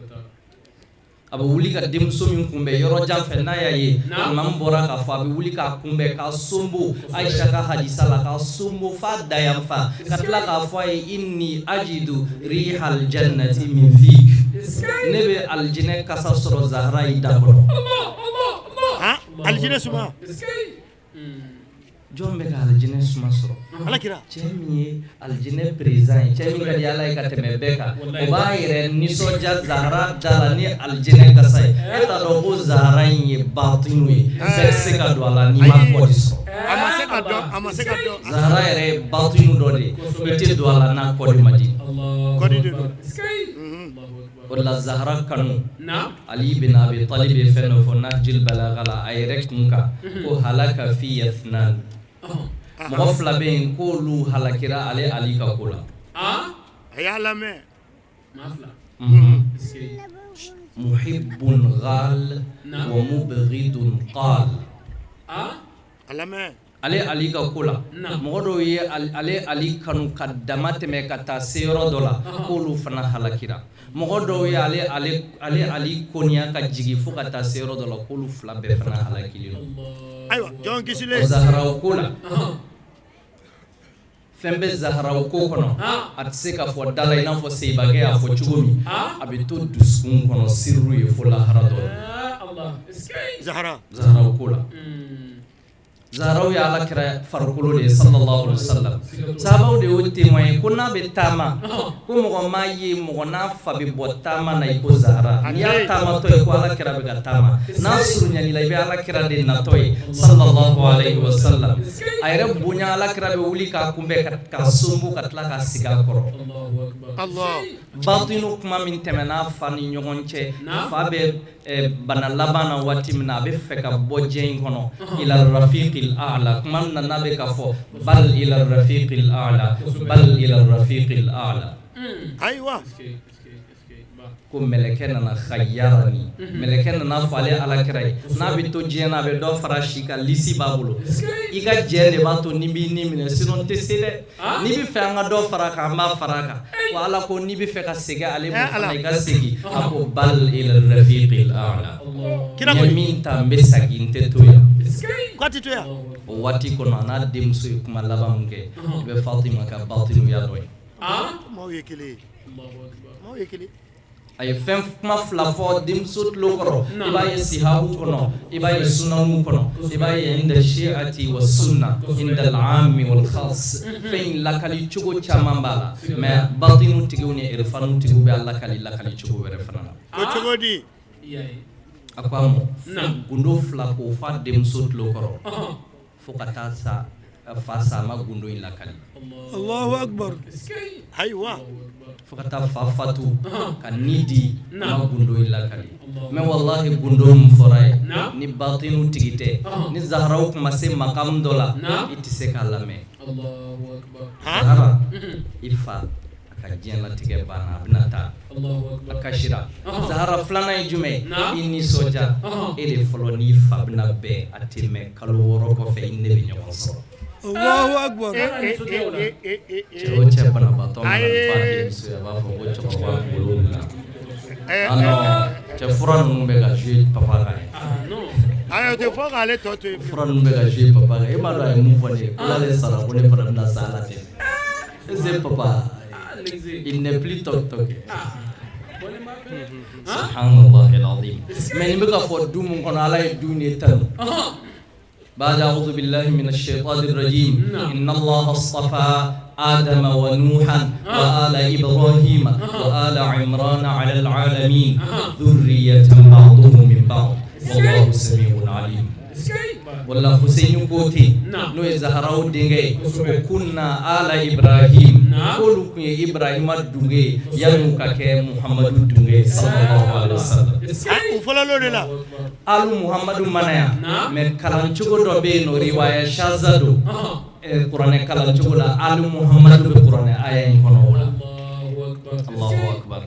A bɛ wuli ka denmuso min kunbɛn yɔrɔ jan fɛ, n'a y'a ye, alimami bɔra k'a fɔ, a bɛ wuli k'a kunbɛn, k'a sonbo, Ayisa ka hadisa la, k'a sonbo f'a dayanfa, ka tila k'a fɔ a ye: inni ajidu rihal jannati min fik, ne bɛ alijinɛ kasa sɔrɔ Zahara i da kɔrɔ. Han, alijinɛ suma. Jɔn bɛ ka alijinɛ suma sɔrɔ? Alakira. Cɛ min ye alijinɛ président ye, cɛ min ka di Ala ye ka tɛmɛ bɛɛ kan, o b'a yɛrɛ nisɔndiya Zahara da la ni alijinɛ kasa ye. E t'a dɔn ko Zahara in ye batinu ye, bɛɛ tɛ se ka don a la n'i ma kɔdi sɔrɔ. A ma se ka dɔn, a ma se ka dɔn. Zahara yɛrɛ ye batinu dɔ de ye, i tɛ don a la n'a kɔdi ma di. Kɔdi de don. O de la Zahara kanu, Ali bin Abi Talib ye fɛn dɔ fɔ Nahjul Balagha la a yɛrɛ kun kan, ko halaka fi ithnan, mɔgɔ fila bɛ yen k'olu halakira ale Ali ka ko la. A y'a lamɛn. Muhibbun ghal wa mubghidun qal. A lamɛn. Ale Ali ka ko la, mɔgɔ dɔw ye ale Ali kanu ka dama tɛmɛ ka taa se yɔrɔ dɔ la, k'olu fana halakira. Mɔgɔ dɔw ye ale Ali koniya ka jigin fo ka taa se yɔrɔ dɔ la, k'olu fila bɛɛ fana halakilen don. Ayiwa, jɔn kisilen. Zaharaw ko la, fɛn bɛ Zaharaw ko kɔnɔ, a tɛ se ka fɔ da la i n'a fɔ Seyibakɛ y'a fɔ cogo min, a bɛ to dusukun kɔnɔ sirru ye fo lahara dɔ. Zahara. Zaharaw ko la. Zaharaw ye Ala kira farikolo de ye sallallahu alaihi wasallam. Sahabaw de y'o témoigner ko n'a bɛ taama, ko mɔgɔ m'a ye mɔgɔ n'a fa bɛ bɔ taama na i ko Zahara. N'i y'a taamatɔ ye ko Ala kira bɛ ka taama, n'a surunyali la i bɛ Ala kira de natɔ ye sallallahu alaihi wasallam. A yɛrɛ bonya Ala kira bɛ wuli k'a kunbɛn k'a sombo ka tila k'a sigi a kɔrɔ. Batinu kuma min tɛmɛna fa ni ɲɔgɔn cɛ, fa bɛ bana laban na waati min na a bɛ fɛ ka bɔ diɲɛ in kɔnɔ, ila rafiqil a'la, kuma min na n'a bɛ ka fɔ bal ila rafiqil a'la, bal ila rafiqil a'la. Ayiwa. Ko mɛlɛkɛ nana khayyarani, mɛlɛkɛ nana fɔ ale Ala kira ye, n'a bɛ to diɲɛ na a bɛ dɔ fara si kan, lisi b'a bolo. I ka jɛ de b'a to ni b'i ni minɛ, sinon n tɛ se dɛ. N'i bɛ fɛ an ka dɔ fara a kan, an b'a fara a kan. Wa Ala ko n'i bɛ fɛ ka segin ale ma fana i ka segin. A ko bal ila rafiqil a'la. N ye min ta n bɛ segin, n tɛ to yan. K'a tɛ to yan. O waati kɔnɔ a n'a denmuso ye kuma laban min kɛ, i bɛ Fatima ka batinuya dɔ ye. Maaw ye kelen ye. Maaw ye kelen. A ye fɛn kuma fila fɔ denmuso tulo kɔrɔ, i b'a ye sihabu kɔnɔ, i b'a ye sunamu kɔnɔ, i b'a ye inda shi'ati wa sunna, inda al-ammi wal khas. Fɛn in lakali cogo caman b'a la, mais batinu tigiw ni irfanu tigiw bɛ a lakali lakali cogo wɛrɛ fana la. O cogo di? A ko a ma, gundo fila k'o fɔ a denmuso tulo kɔrɔ, fo ka taa sa fa sa a ma gundo in lakali. Allahu akbar. Ayiwa. Fo ka taa fa fatu ka ni di a ma gundo in lakali. Mais wallahi gundo min fɔra ye, ni batinu tigi tɛ, ni Zaharaw tun ma se makamu dɔ la, i tɛ se k'a lamɛn. Zahara, i fa a ka diɲɛlatigɛ banna, a bɛna taa, a kasira. Zahara filanan ye jumɛn ye? I nisɔndiya, e de fɔlɔ n'i fa bɛna bɛn, a tɛ mɛn kalo 6 kɔfɛ i ni ne bɛ ɲɔgɔn sɔrɔ. Allahu akbar. Cɛ o cɛ banabaatɔ mana fa denmuso ye, a b'a fɔ ko cɛkɔrɔba kunkolo wulila. Ah non, cɛ fura ninnu bɛ ka jouer papa kan ye. Ayi, o tɛ fɔ k'ale tɔ to yen. Fura ninnu bɛ ka jouer papa kan. E m'a dɔn a ye mun fɔ ne ye? Ko n'ale sara ko ne fana bɛna sa ala ten. Est-ce que papa, il n'est plus toc toc. Subhanallah al-azim. Mais nin bɛ ka fɔ du mun kɔnɔ, Ala ye du in de tanu. بعد أعوذ بالله من الشيطان الرجيم، إن الله اصطفى آدم ونوحا وآل إبراهيم وآل عمران على العالمين ذرية بعضهم من بعض والله سميع عليم. Wala Hussein ko ten, n'o ye Zaharaw denkɛ ye, ko kunna ala Ibrahim, k'olu tun ye Ibrahima dunge ye yan'u ka kɛ Muhamadu dunge ye sallallahu alaihi wasallam. U fɔlɔla o de la. Alu Muhamadu mana yan, mais kalancogo dɔ bɛ yen nɔ, riwaya shaza don, kuranɛ kalancogo la, alu Muhamadu bɛ kuranɛ aya in kɔnɔ o la. Allahu akbar.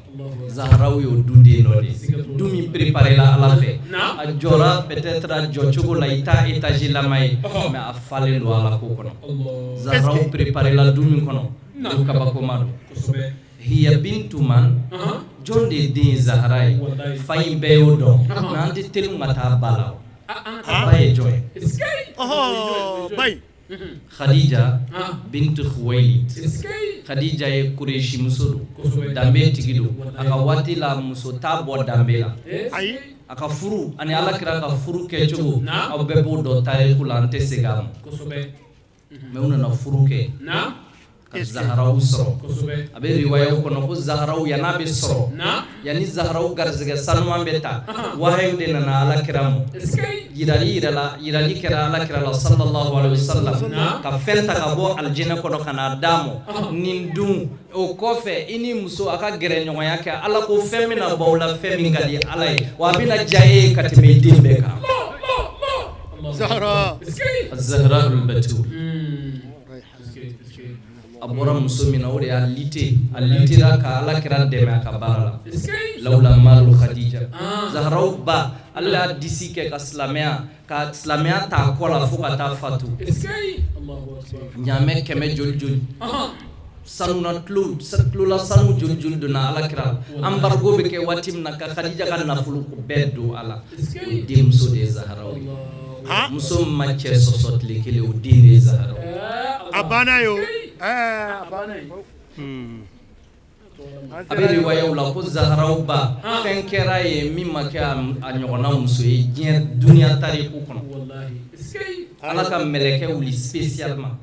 Zaharaw y'o du den dɔ de ye, du min préparé la Ala fɛ, a jɔra peut-être a jɔcogo la i t'a étage lama ye, mais a falen don Ala ko kɔnɔ. Zaharaw préparé la du min kɔnɔ, du kabakoma don. Hiya bintu man, jɔn de ye den ye Zahara ye? Fa in bɛɛ y'o dɔn, mais an tɛ telimu ka taa ba la o. A ba ye jɔn ye? Bayi. Khadija bintu Khuwailid. Khadija ye Kureshi muso don, danbe tigi don. A ka waati la muso t'a bɔ danbe la. Ayi. A ka furu ani Ala kira ka furu kɛcogo, aw bɛɛ b'o dɔn tariku la, an tɛ segin a ma. Mais u nana furu kɛ ka Zaharaw sɔrɔ. A bɛ riwayaw kɔnɔ ko Zaharaw yan'a bɛ sɔrɔ, yanni Zaharaw garisɛgɛ sanuman bɛ ta, wahayu de nana Ala kira ma. Yirali yirala, yirali kɛra Ala kira la sallallahu alaihi wasallam, ka fɛn ta ka bɔ alijinɛ kɔnɔ ka n'a d'a ma. Nin dun, o kɔfɛ i ni muso a ka gɛrɛ ɲɔgɔnya kɛ, Ala ko fɛn bɛna bɔ aw la, fɛn min ka di Ala ye, wa a bɛna diya e ye ka tɛmɛ i den bɛɛ kan. Zahra. Zahra al-Batul. A bɔra muso min na, o de y'a lite, a litera ka Ala kira dɛmɛ a ka baara la. Lawla malu Khadija. Zahraw ba, Ala y'a disi kɛ ka silamɛya ta a kɔ la fo ka taa fatu. Ɲaamɛ 100 joli joli, sanuna tulo tulola sanu joli joli donna Ala kira la. Embargo bɛ kɛ waati min na, ka Khadija ka nafolo bɛɛ don a la, o denmuso de ye Zaharaw ye. Muso min ma cɛ sɔsɔ tile kelen, o den de ye Zaharaw ye. A banna ye o. A banna. A bɛ riwayaw la ko Zaharaw ba, fɛn kɛra ye min ma kɛ a ɲɔgɔnna muso ye diɲɛ dunuya tariku kɔnɔ. Ala ka mɛlɛkɛ wuli spécialement,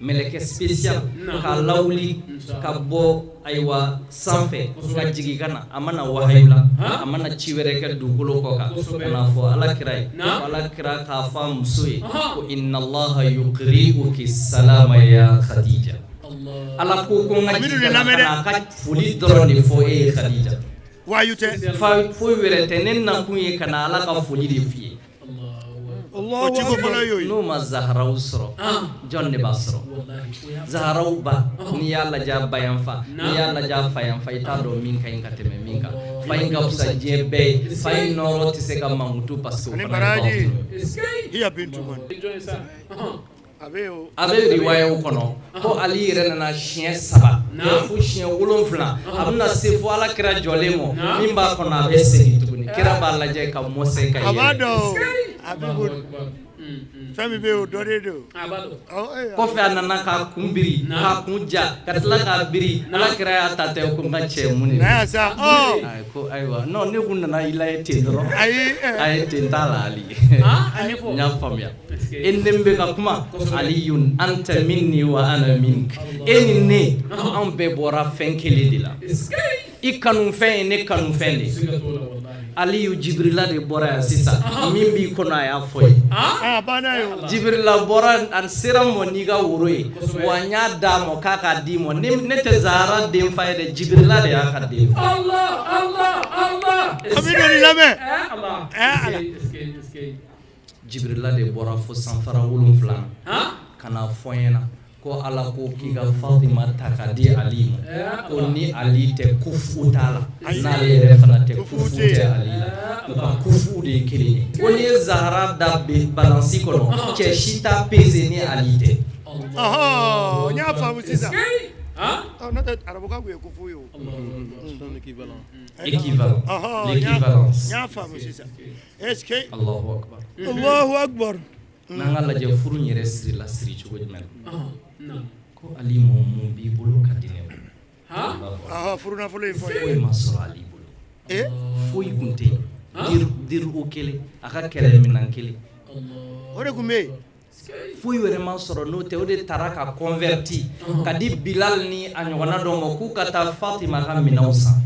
mɛlɛkɛ spécial k'a lawuli ka bɔ ayiwa sanfɛ ka jigin ka na. A mana wahayu la, a mana ci wɛrɛ kɛ dugukolo kɔ kan, ka n'a fɔ Ala kira ye ko Ala kira k'a fɔ a muso ye ko inna Allaha yuqri'uki salama ya Khadija. Ala ko n ka jigin ka na ka na a ka foli dɔrɔn de fɔ e ye, Khadija. Wayu tɛ. Fa foyi wɛrɛ tɛ, ne nakun ye ka na Ala ka foli de f'i ye. O ciko fɔlɔ y'o ye. N'o ma Zaharaw sɔrɔ, jɔn de b'a sɔrɔ? Zaharaw ba, n'i y'a lajɛ a ba yan fan, n'i y'a lajɛ a fa yan fan, i t'a dɔn min ka ɲi ka tɛmɛ min kan. Fa in ka fisa diɲɛ bɛɛ ye, fa in nɔrɔ tɛ se ka mankutu parce que o Ani fana ye baraji. baatulu ye. Hiya bintu man. A bɛ o. A bɛ riwayaw kɔnɔ ko Ali yɛrɛ nana siɲɛ saba fo siɲɛ 7, a bɛna se fo Ala kira jɔlen ma, min b'a kɔnɔ, a bɛ segin tuguni, kira b'a lajɛ ka mɔsɛn ka A b'a yɛlɛ. dɔn o. A bɛ ko fɛn min bɛ yen, o dɔnnen don. Ɔ, Kɔfɛ a nana k'a kun biri, k'a kun ja, ka tila k'a biri. Ala kira y'a ta tɛ ko n ka cɛ, mun de N'a y'a sa. Ɔ. Ayi, ko ayiwa, non, ne kun nana i lajɛ ten dɔrɔn. Ayi. A ye ten t'a la, Ali, n y'a faamuya, e ni ne bɛ ka kuma, Aliyun anta minni wa ana mink, e ni ne, anw bɛɛ bɔra fɛn kelen de la. I kanufɛn ye ne kanufɛn de ye. Aliyu, Jibirila de bɔra yan sisan, min b'i kɔnɔ, a y'a fɔ ye. A banna ye o. Jibirila bɔra, a sera n ma n'i ka woro ye, wa n y'a d'a ma k'a k'a d'i ma. Ne tɛ Zahara den fa ye dɛ, Jibirila de y'a ka den fa. An bɛ don nin lamɛn. Ala. Jibirila de bɔra fo sanfara 7 ka na fɔ n ɲɛna ko Ala ko k'i ka Fatima ta ka di Ali ma, ko ni Ali tɛ, kufu t'a la, n'ale yɛrɛ fana tɛ, kufu tɛ Ali la, u ka kufu de ye kelen ye. Ko n'i ye Zahara da balance kɔnɔ, cɛ si t'a pese ni Ali tɛ. Ɔhɔ, n y'a faamu sisan. Ɔ, n'o tɛ arabukan kun ye kufu ye o. Équivalent. Ɔhɔ, L'équivalence. n y'a faamu sisan. Est-ce que Allahu akbar. Allahu akbar. N'an ka lajɛ furu in yɛrɛ sirila siri cogo jumɛn na, ko Ali ma, mun b'i bolo ka di ne ma? Allahu akbar. Ɔhɔ, furu nafolo in fɔ ye. Foyi ma sɔrɔ Ali bolo. Foyi kun tɛ yen, dirigo kelen, a ka kɛlɛminɛn kelen. O de kun bɛ yen. Foyi wɛrɛ ma sɔrɔ n'o tɛ. O de taara ka converti ka di Bilal ni a ɲɔgɔnna dɔ ma k'u ka taa Fatima ka minɛnw san.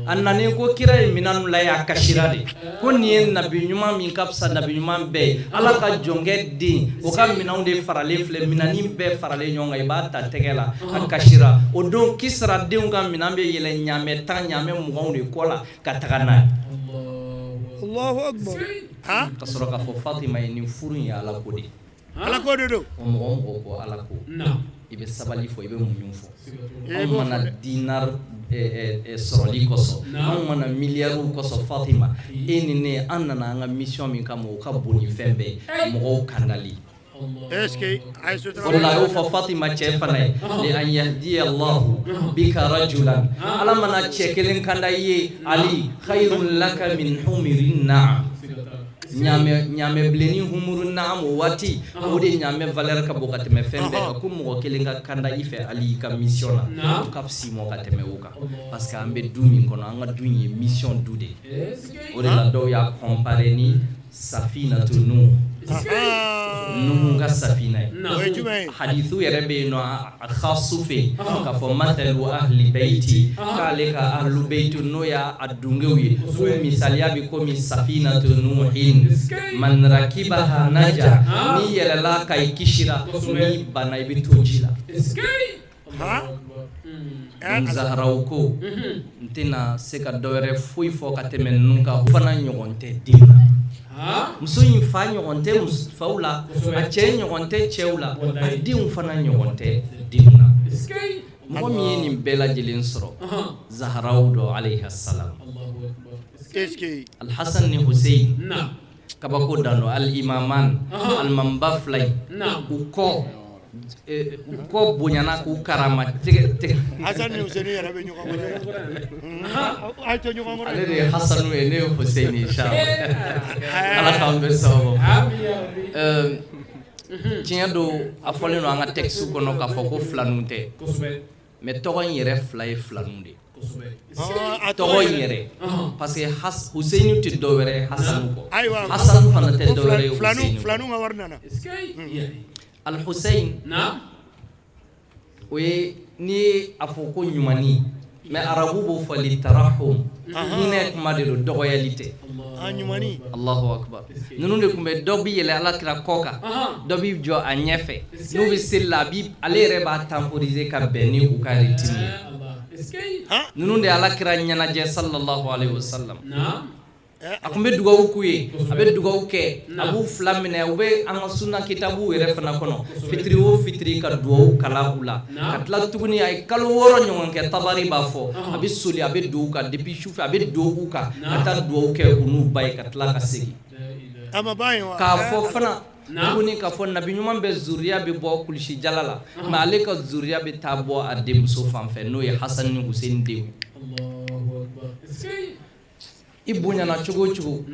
A nanen ko kira ye minɛn la ye, a kasira de ko nin ye nabi ɲuman min ka fisa nabi ɲuman bɛɛ ye, Ala ka jɔnkɛ den, o ka minɛnw de faralen filɛ, minɛnnin bɛɛ faralen ɲɔgɔn kan, i b'a ta tɛgɛ la. A kasira o don. Kisira denw ka minɛn bɛ yɛlɛ ɲaamɛ 10, ɲaamɛ 20 de kɔ la ka taga n'a ye. Allahu akbar. Ka sɔrɔ k'a fɔ Fatima ye, nin furu in ye Ala ko de ye. Ala ko de don. O mɔgɔ o mɔgɔ ko Ala ko, i bɛ sabali fɔ, i bɛ muɲu fɔ. I Anw b'o mana fɔ dɛ. dinar sɔrɔli kosɔn, anw mana miliyariw kosɔn, Fatima, e ni ne, an nana an ka mission min kama, o ka bon ni fɛn bɛɛ ye, mɔgɔw kandali. Est-ce que a ye sutura. O de la a y'o fɔ Fatima cɛ fana ye, li an yahdiya Allahu bika rajulan, Ala mana cɛ kelen kanda i ye, Ali, khayrun laka min humirin na'am. Ɲaamɛ bilenni humuru naam, o waati o de ɲaamɛ valeur ka bon ka tɛmɛ fɛn bɛɛ kan. Ko mɔgɔ kelen ka kanda i fɛ, Ali, i ka mission na, o ka fisa i ma ka tɛmɛ o kan, parce que an bɛ du min kɔnɔ, an ka du in ye mission du de ye. O de la dɔw y'a comparer ni Safinatu Nuh, Nuhu ka safina ye. O ye jumɛn ye? Hadithu yɛrɛ bɛ yen nɔ a khasu fɛ k'a fɔ mathalu ahli beyti, k'ale ka ahlu beytu n'o y'a dungew ye, k'u misaliya bɛ komi safinatu nuhin, man rakibaha naja, n'i yɛlɛla ka i kisira, n'i banna i bɛ to ji la. Donc Zaharaw ko n tɛna se ka dɔ wɛrɛ foyi fɔ ka tɛmɛ ninnu kan, o fana ɲɔgɔn tɛ den na. Muso in fa ɲɔgɔn tɛ faw la, a cɛ ɲɔgɔn tɛ cɛw la, a denw fana ɲɔgɔn tɛ denw na. Mɔgɔ min ye nin bɛɛ lajɛlen sɔrɔ, Zaharaw dɔ alayhi salam, Alhasan ni Hussein, kabako dan don, alimaman alimamiba fila in, u kɔ u kɔ bonyana k'u karama tigɛ tigɛ. Hasan ni Hussein yɛrɛ bɛ ɲɔgɔn kɔrɔ. A ye to ɲɔgɔn kɔrɔ. Ale de ye Hasanu ye, ne ye Hussein ye, inshallah Ala k'an bɛɛ sababu. Tiɲɛ don, a fɔlen don an ka texte kɔnɔ k'a fɔ ko filaninw tɛ, mais tɔgɔ in yɛrɛ fila ye filaninw de ye. Tɔgɔ in yɛrɛ, parce que Hussein tɛ dɔ wɛrɛ ye Hasanu kɔ, Hasanu fana tɛ dɔ wɛrɛ ye Hussein kɔ. Filaninw ka wari nana. Al-Hussein, o ye n'i ye a fɔ ko ɲumanni, mais arabu b'o fɔ li tarahum, hinɛ kuma de don, dɔgɔyali tɛ. Allahu akbar. Ninnu de tun bɛ, dɔ bɛ yɛlɛ Ala kira kɔ kan, dɔ bɛ jɔ a ɲɛfɛ, n'u bɛ seli la, a bi ale yɛrɛ b'a temporiser ka bɛn ni u ka rythme ye. Ninnu de ye Ala kira ɲɛnajɛ sallallahu alayhi wa sallam. A tun bɛ dugawu k'u ye, a bɛ dugawu kɛ, a b'u fila minɛ, u bɛ an ka sunna kitabu yɛrɛ fana kɔnɔ, fitiri o fitiri ka dugawu kalan u la, ka tila tuguni a ye kalo 6 ɲɔgɔn kɛ. Tabari b'a fɔ a bɛ soli, a bɛ don u kan depuis sufɛ, a bɛ don u kan ka taa dugawu kɛ u n'u ba ye, ka tila ka segin. K'a fɔ fana tuguni k'a fɔ nabi ɲuman bɛ zuriya bɛ bɔ kulusi jala la, mais ale ka zuriya bɛ taa bɔ a denmuso fan fɛ, n'o ye Hasan ni Hussein denw. I bonyana cogo o cogo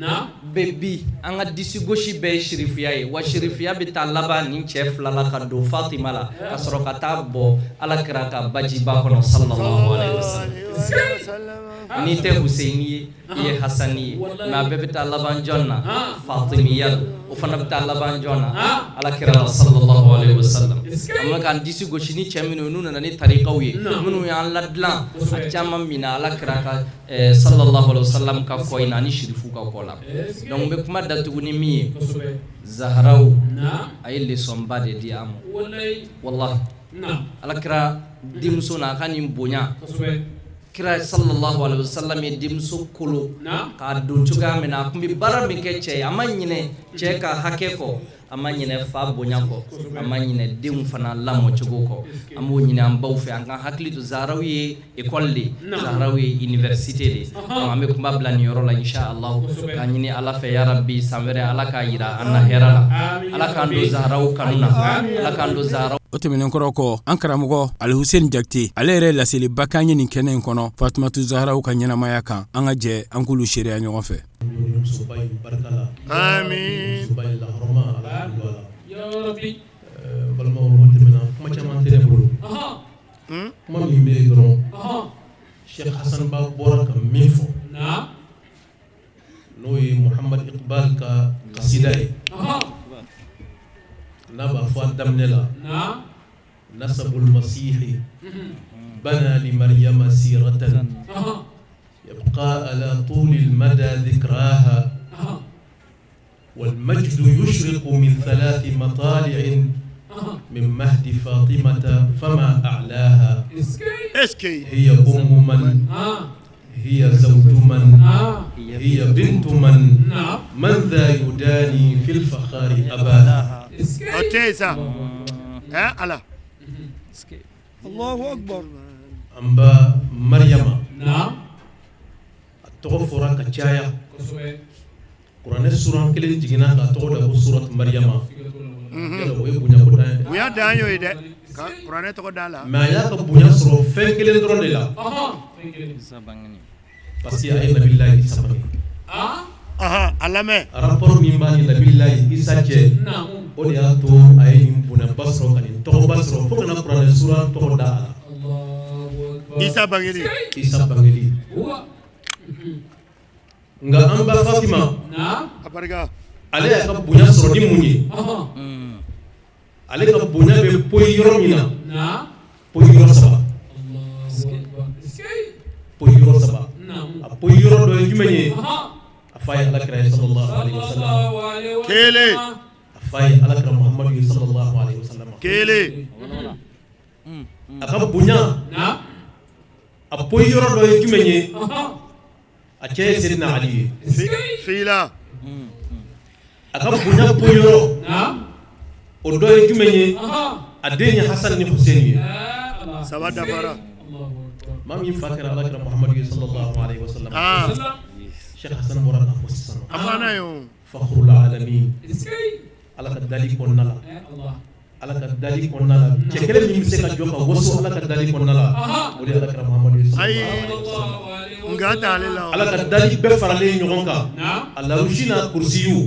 bɛ bi, an ka disi gosi bɛɛ ye sirifiya ye, wa sirifiya bɛ taa laban nin cɛ fila la ka don Fatima la, ka sɔrɔ ka taa bɔ Ala kira ka bajiba kɔnɔ sallallahu alaihi wasallam. N'i tɛ Hussein ye, i ye Hasani ye, mais a bɛɛ bɛ taa laban jɔn na? Fatimiya. O fana bɛ taa laban jɔn na? Ala kira la sallallahu alaihi wasallam. An bɛ k'an disi gosi ni cɛ minnu ye, n'u nana ni tarikaw ye, minnu y'an ladilan, a caman minɛ Ala kira ka sallallahu alaihi wasallam ka kɔ in na ani sirifu ka kɔ la. Donc n bɛ kuma datugu ni min ye, Zaharaw a ye leçon ba de di an ma, wallahi. Ala kira denmuso na a ka nin bonya, kira sallallahu alaihi wasallam ye denmuso kolo k'a don cogoya min na, a tun bɛ baara min kɛ cɛ ye, a ma ɲinɛ cɛ ka hakɛ kɔ, a ma ɲinɛ fa bonya kɔ, a ma ɲinɛ denw fana lamɔcogo kɔ. An b'o ɲini an baw fɛ, an ka hakili to. Zaharaw ye école de, Zaharaw ye université de. Donc an bɛ kuma bila nin yɔrɔ la inshallah, k'a ɲini Ala fɛ, ya rabbi, san wɛrɛ Ala k'a yira an na hɛrɛ la, Ala k'an don Zaharaw kanu na, Ala k'an don Zaharaw. O tɛmɛnen kɔrɔ kɔ, an karamɔgɔ Alihuseni Jakite, ale yɛrɛ laseliba k'an ye nin kɛnɛ in kɔnɔ Fatumatu Zaharaw ka ɲɛnamaya kan. An ka jɛ an k'olu seereya ɲɔgɔn fɛ. Musoba in barika la. Amin. Musoba in lahɔrɔma, Ala k'a don a la. Balimaw, n'o tɛmɛna, kuma caman tɛ ne bolo. Kuma min bɛ yen dɔrɔn, Cheikh Hassan Ba bɔra ka min fɔ, n'o ye Muhammad Iqbal ka kasida ye, n'a b'a fɔ a daminɛ la: nasabul masihi bana li maryama siratan يبقى على طول المدى ذكراها، والمجد يشرق من ثلاث مطالع من مهد فاطمة فما أعلاها. هي أم من، هي زوج من، هي بنت من، من ذا يداني في الفخار أباها. الله أكبر. An ba Maryama, a tɔgɔ fɔra ka caya. Kuranɛ suran kelen jiginna k'a tɔgɔ da ko surat Maryama. Yala o ye bonya ko dan ye? Bonya dan y'o ye dɛ, ka kuranɛ tɔgɔ da la. Mais a y'a ka bonya sɔrɔ fɛn kelen dɔrɔn de la, parce que a ye Nabilayi Isa bange. A lamɛn. Rapport min b'a ni Nabilayi Isa cɛ, o de y'a to a ye nin bonyaba sɔrɔ, ka nin tɔgɔba sɔrɔ, fo ka na kuranɛ suran tɔgɔ da a la. Isa bangeli. Isa bangeli. Nka an ba Fatima, A barika. Ale y'a ka bonya sɔrɔ ni mun ye? Ale ka bonya bɛ poyi yɔrɔ min na, poyi yɔrɔ saba, poyi yɔrɔ saba. A poyi yɔrɔ dɔ ye jumɛn ye? A fa ye Alakira ye sallallahu alaihi wasallam. Kelen. A fa ye Alakira Muhammadu ye sallallahu alaihi wasallam. Kelen. A ka bonya, a poyi yɔrɔ dɔ ye jumɛn ye? A cɛ ye Seydina Ali ye. Fila. A ka bonya poyi yɔrɔ, o dɔ ye jumɛn ye? A den ye Hasan ni Hussein ye. Saba dafara. Maa min fa kɛra Alakira Muhammadu ye sallallahu alaihi wasallam. Cheikh Hassan bɔra k'a fɔ sisan. A banna ye o. Fakhrul alamin. Ala ka dali kɔnɔna la. Ala ka dali kɔnɔna la. Cɛ kelen min bɛ se ka jɔ ka waso Ala ka dali kɔnɔna la, o de ye Alakira Muhammadu ye Ayi. sallallahu alaihi wasallam. Nka t'ale la o. Ala ka dali bɛɛ faralen ɲɔgɔn kan, a larusi n'a kurusiyu,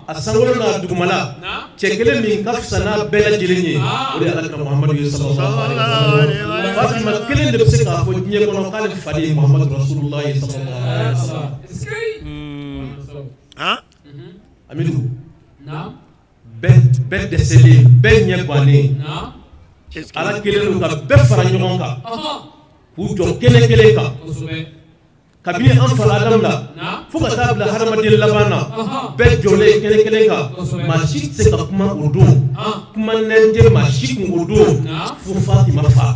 a sankolo n'a dugumala, cɛ kelen min ka fisa n'a bɛɛ lajɛlen ye, o de ye Alakira Muhammadu ye sallallahu alaihi wasallam. Fatima kelen de bɛ se k'a fɔ diɲɛ kɔnɔ k'ale fa de ye Muhammadu Rasulullah sallallahu alaihi wasallam. Han? Amidu, bɛɛ dɛsɛlen, bɛɛ ɲɛ gannen, Ala kelen don ka bɛɛ fara ɲɔgɔn kan k'u jɔ kɛnɛ kelen kan, kabini an fa Adamu la fo ka taa bila hadamaden laban na, bɛɛ jɔlen kɛnɛ kelen kan. Maa si tɛ se ka kuma o don, kuma nɛn tɛ maa si kun o don fo Fatima fa.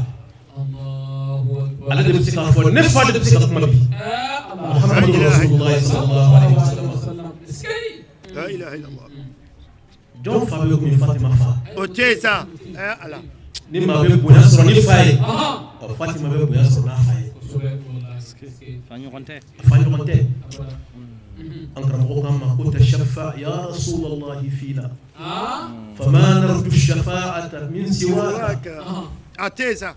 Ale de bɛ se k'a fɔ ne fa de bɛ se ka kuma bi, Muhammadu Rasulullah sallallahu alaihi wasallam. La ilaha illallah. Jɔn fa bɛ kun Fatima fa? O tɛ yen sa. Ala. Ni maa bɛ bonya sɔrɔ ni fa ye, ɔ Fatima bɛ bonya sɔrɔ n'a fa ye. Fa ɲɔgɔn tɛ. A fa ɲɔgɔn tɛ. An karamɔgɔ k'an ma ko tashaffa ya Rasulallah fina fama narju shafa'ata min siwaka A tɛ yen sa.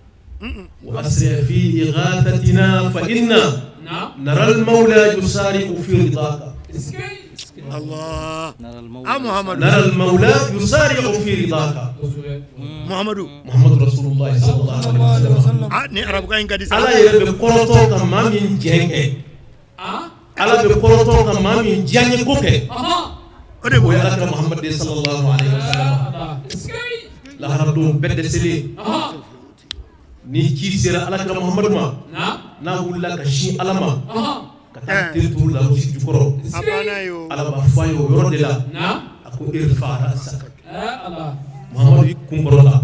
wa asri fi ighathatina fa inna nara al-mawla yusari'u fi ridaka. Allah. A Muhammadu. Nara al-mawla yusari'u fi ridaka. Muhammadu. Muhammadu Rasulullah sallallahu alaihi wasallam. A ni arabukan in ka di sa. Ala yɛrɛ bɛ kɔrɔtɔ ka maa min jɛn kɛ, Ala bɛ kɔrɔtɔ ka maa min diyaɲɛ ko kɛ, O de o ye Alakira Muhammad de sallallahu alaihi wasallam. Laharadon bɛɛ dɛsɛlen, ni ci sera Alakira Muhammadu ma, n'a wulila ka sin Ala ma ka taa ten turu larusi jukɔrɔ, A banna ye o. Ala b'a fɔ a ye o yɔrɔ de la, a ko irfa ra'sak. Muhammadu, i kun kɔrɔta.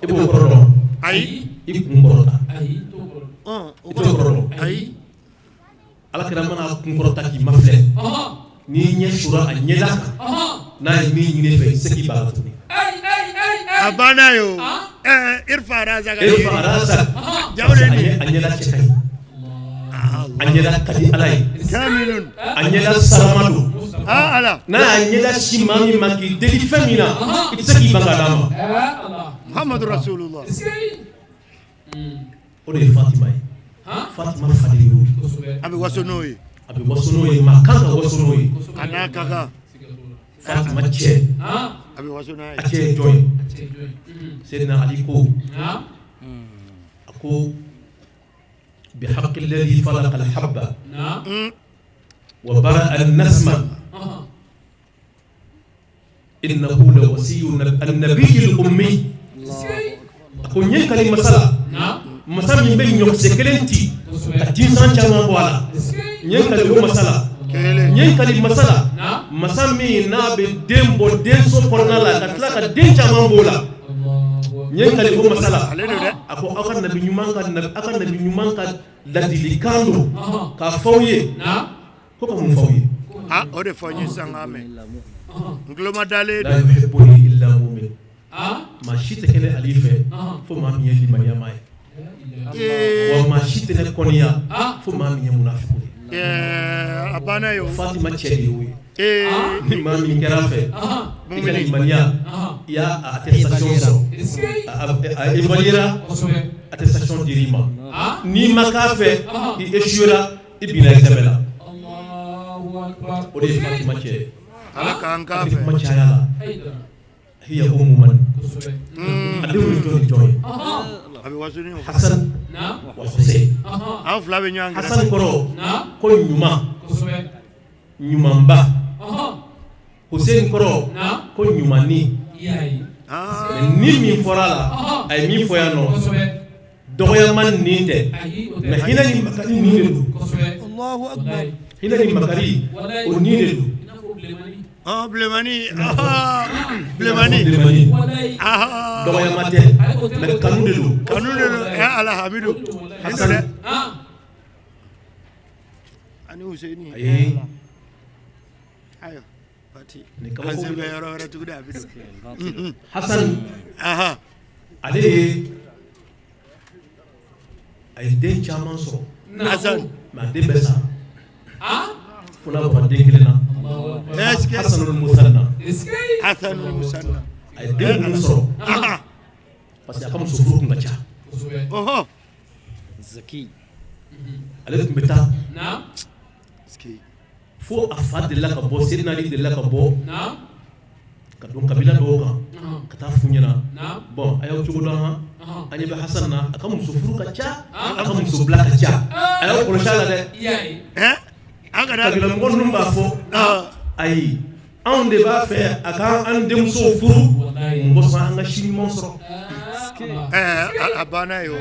I b'o kɔrɔ dɔn? Ayi. I kun kɔrɔta. O I t'o kɔrɔ dɔn? Ayi. Alakira mana kun kɔrɔta k'i mafilɛ, n'i ɲɛ sura a ɲɛda kan, n'a ye min ɲini i fɛ, i tɛ se k'i ban a la tuguni. A banna ye o. Irfa ra'sak. Irfa ra'sak. Jago de ye nin ye. A ɲɛda cɛ ka ɲi, a ɲɛda ka di Ala ye, Kamilun. a ɲɛda salama don. Ala. N'a y'a ɲɛda si maa min ma k'i deli fɛn min na, i tɛ se k'i ban k'a d'a ma. Muhammadu Rasulullah. O de ye Fatima ye. Fatima fa de y'o ye. A bɛ waso n'o ye. A bɛ waso n'o ye, maa kan ka waso n'o ye. A n'a ka kan. Fatima cɛ, A bɛ waso n'a a ye. cɛ ye jɔn ye? Seydina Ali ko, a ko بحق الذي فلق الحبة وبرأ النسمة إنه لوصي النبي الأمي. A ko n ye kali masa la, masa min bɛ ɲɔkisɛ kelen ci ka tinsan caman bɔ a la, n ye kali o masa la. Kelen. N ye kali masa la, masa min n'a bɛ den bɔ denso kɔnɔna la ka tila ka den caman b'o la, n ye kali o masa la. Ale don dɛ. A ko aw ka nabi ɲuman ka aw ka nabi ɲuman ka ladilikan don k'a fɔ aw ye ko ka mun fɔ aw ye? A o de fɔ n ye sisan k'a mɛn. N tulo ma dalen La don. yuhibbuni illa mu'min. Maa si tɛ kɛ ne Ali fɛ fo maa min ye limaniyamaa ye, wa maa si tɛ ne kɔniya fo maa min ye munafiku ye. A banna ye o. Fatima cɛ de y'o ye. Ni maa min kɛra a fɛ, i ka limaniya, i y'a attestation sɔrɔ, a évaluera, attestation dir'i ma. N'i ma k'a fɛ, i échouera, i binna examen la. O de ye Fatima cɛ ye. Ala k'an k'a A bɛ fɛ. kuma caya la. Hiya ummu man. A denw ye jɔn ni jɔn ye? A bɛ waso ni o. Hasan wa Hussein. An fila bɛ ɲɔgɔn kɛrɛfɛ. Hasan kɔrɔ ko ɲuman, ɲumanba. Hussein kɔrɔ ko ɲumanni, mais ni min fɔra a la, a ye min fɔ yan nɔ, dɔgɔyama nin tɛ, mais hinɛ ni makari nin de don. Hinɛ ni makari, o nin de don. Bilemani, bilemani, dɔgɔyama tɛ, mais kanu de don. Kanu de don. Ala Hamidu. Hasan ani Hussein. Ayi. Ayiwa. Nin kabako. An sen bɛ yɔrɔ wɛrɛ tuguni, a bɛ don. Hasan, ale ye, a ye den caman sɔrɔ. Hasan. Mais a den bɛɛ sara. Fo n'a bɔra den kelen na. Hasanul Musanna. Hasanul Musanna. A ye den minnu sɔrɔ, parce que a ka muso furu tun ka ca. Zaki. Ale tun bɛ taa fo a fa delila ka bɔ, Seydina Ali delila ka bɔ ka don kabila dɔw kan ka taa f'u ɲɛna: bon, a y'aw cogo dɔn han, an ɲɛ bɛ Hasan na, a ka muso furu ka ca, a ka muso bila ka ca, a y'aw kɔlɔsi a la dɛ. Kabila mɔgɔ ninnu b'a fɔ: ayi, anw de b'a fɛ a ka an denmuso furu, mun kosɔn an ka si ɲuman sɔrɔ. A banna ye o.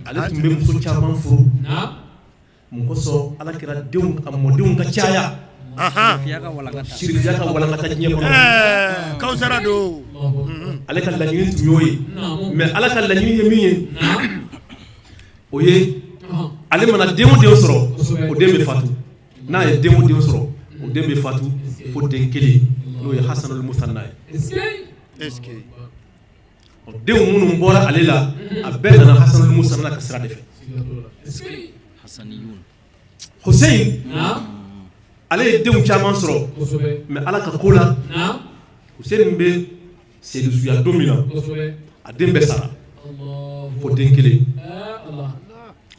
Ale tun bɛ muso caman furu, mun kosɔn Ala kɛra denw, a mɔdenw ka caya, sirifiya ka walankata diɲɛ kɔnɔ. Kawusara don. Ale ka laɲini tun y'o ye, mais Ala ka laɲini ye min ye, o ye ale mana den o den sɔrɔ, o den bɛ fatu. N'a ye den o den sɔrɔ, o den bɛ fatu, fo den kelen, n'o ye Hasanul Musanna ye. Denw minnu bɔra ale la, a bɛɛ nana Hasanul Musanna ka sira de fɛ. Hussein, ale ye denw caman sɔrɔ, mais Ala ka ko la, Hussein bɛ sedusuya don min na, a den bɛɛ sara fo den kelen,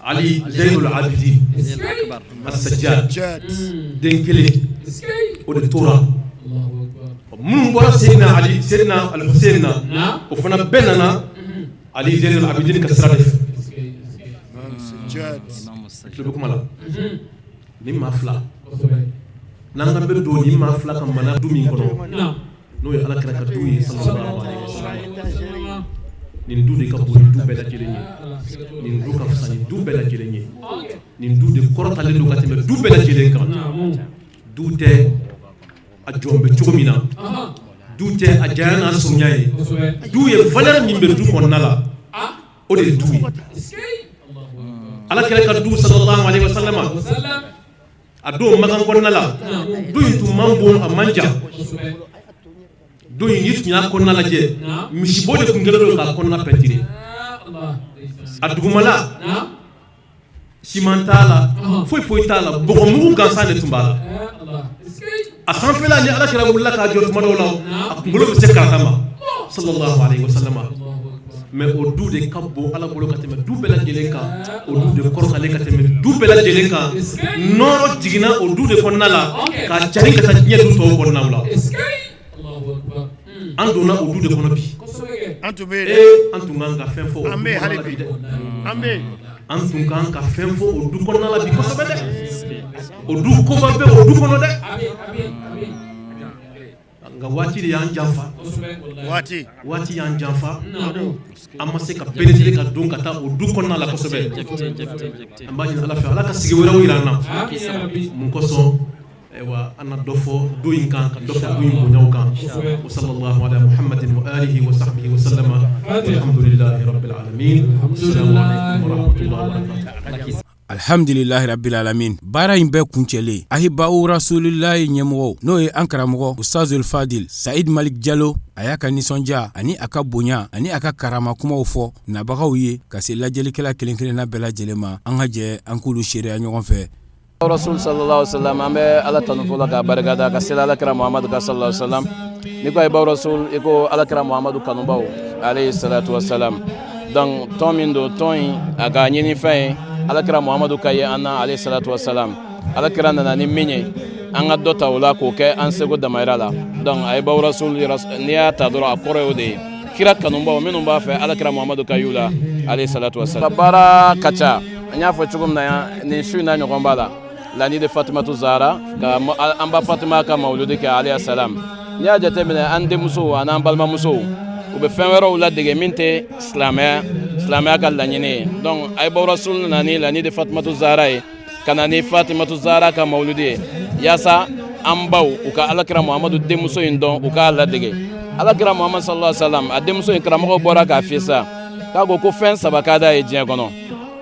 Ali Zainul Abidin As-Sajjad. Den kelen o de tora. Minnu bɔra Seydina Ali, Seydina Al Hussein na, o fana bɛɛ nana Ali Zainul Abidin ka sira de fɛ. Tulo bɛ kuma la. Ni maa fila n'an ka bɛ don ni maa fila ka mana du min kɔnɔ, n'o ye Ala kira ka du ye, sallallahu alaihi wasallam, nin du de ka bon ni du bɛɛ lajɛlen ye, nin du ka fisa ni du bɛɛ lajɛlen ye, nin du de kɔrɔtalen don ka tɛmɛ du bɛɛ lajɛlen kan. Du tɛ a jɔn bɛ cogo min na, du tɛ a janya n'a surunya ye, du ye valeur min bɛ du kɔnɔna la, o de ye du ye. Ala kira ka du, sallallahu alaihi wasallam, a don Makan kɔnɔna la, du in tun man bon, a man jan. Du in, n'i tun y'a kɔnɔna lajɛ, misibo de tun kɛlen don k'a kɔnɔna pɛntiri. A dugumala, siman t'a la, foyi foyi t'a la, bɔgɔmugu gansan de tun b'a la. A sanfɛla, ni Ala kira wulila k'a jɔ tuma dɔw la, a kunkolo bɛ se karata ma, sallallahu alaihi wasallam. Mais o du de ka bon Ala bolo ka tɛmɛ du bɛɛ lajɛlen kan, o du de kɔrɔtalen ka tɛmɛ du bɛɛ lajɛlen kan. Nɔɔrɔ jiginna o du de kɔnɔna la k'a cari ka taa diɲɛ du tɔw kɔnɔnaw la. An donna o du de kɔnɔ bi. An tun bɛ yen dɛ. Ee, an tun kan ka fɛn fɔ o An du bɛ yen kɔnɔna hali la bi bi. dɛ. An bɛ yen. An tun kan ka fɛn fɔ o du kɔnɔna la bi kosɛbɛ dɛ. O du koba bɛ o du kɔnɔ dɛ, nka waati de y'an janfa. Waati. Waati y'an janfa, an ma se ka pénétrer ka don ka taa o du kɔnɔna la kosɛbɛ. An b'a ɲini Ala fɛ, Ala ka sigi wɛrɛw yira an na. Mun kosɔn, ayiwa, an na dɔ fɔ du in kan, ka dɔ fɔ du in bonyaw kan. Wa sallallahu ala muhammadin wa alihi wa sahbihi wa sallama, walhamdulillahi rabbil alamin. Assalamu alaikum wa rahmatullahi wa barakatuh. Alhamdulilahi rabbil alamin. Baara in bɛɛ kuncɛlen, Ahibaw Rasulilayi ɲɛmɔgɔ, n'o ye an karamɔgɔ Ustazul Fadil Said Malik Jalo, a y'a ka nisɔndiya ani a ka bonya ani a ka karama kumaw fɔ nabagaw ye ka se lajɛlikɛla kelen kelenna bɛɛ lajɛlen ma. An ka jɛ an k'olu seereya ɲɔgɔn fɛ. Rasul sallallahu alaihi wasallam, an bɛ Ala tanu fɔlɔ k'a barikada, ka seli Ala kira Muhamadu kan, sallallahu alaihi wasallam. N'i ko Ahibaw Rasul, i ko Ala kira Muhamadu kanubaw, alayhi salatu wasalam. Donc tɔn min don, tɔn in a ka ɲinifɛn ye Ala kira Muhamadu ka ye an na, alayhi salatu wasalam. Ala kira nana ni min ye, an ka dɔ ta o la k'o kɛ an seko damayira la. Donc Ahibaw Rasul, n'i y'a ta dɔrɔn, a kɔrɔ y'o de ye, kira kanubaw minnu b'a fɛ Ala kira Muhamadu ka y'u la, alayhi salatu wasalam. Ka baara ka ca, an y'a fɔ cogo min na yan, nin su in na ɲɔgɔn b'a la. La nuit de Fatimatu Zahra, ka an ba Fatima ka mawuludi kɛ alayhi salam. N'i y'a jateminɛ, an denmusow ani an balimamusow, u bɛ fɛn wɛrɛw ladege min tɛ silamɛya ka laɲini ye. Donc Ayibaw Rasul nana ni la nuit de Fatimatu Zahra ye, ka na ni Fatimatu Zahra ka mawuludi ye, yaasa an baw u ka Alakira Muhamadu denmuso in dɔn, u k'a ladege. Alakira Muhamadu sallallahu alaihi wasallam a denmuso in, karamɔgɔ bɔra k'a f'i sa k'a ko ko fɛn saba ka d'a ye diɲɛ kɔnɔ: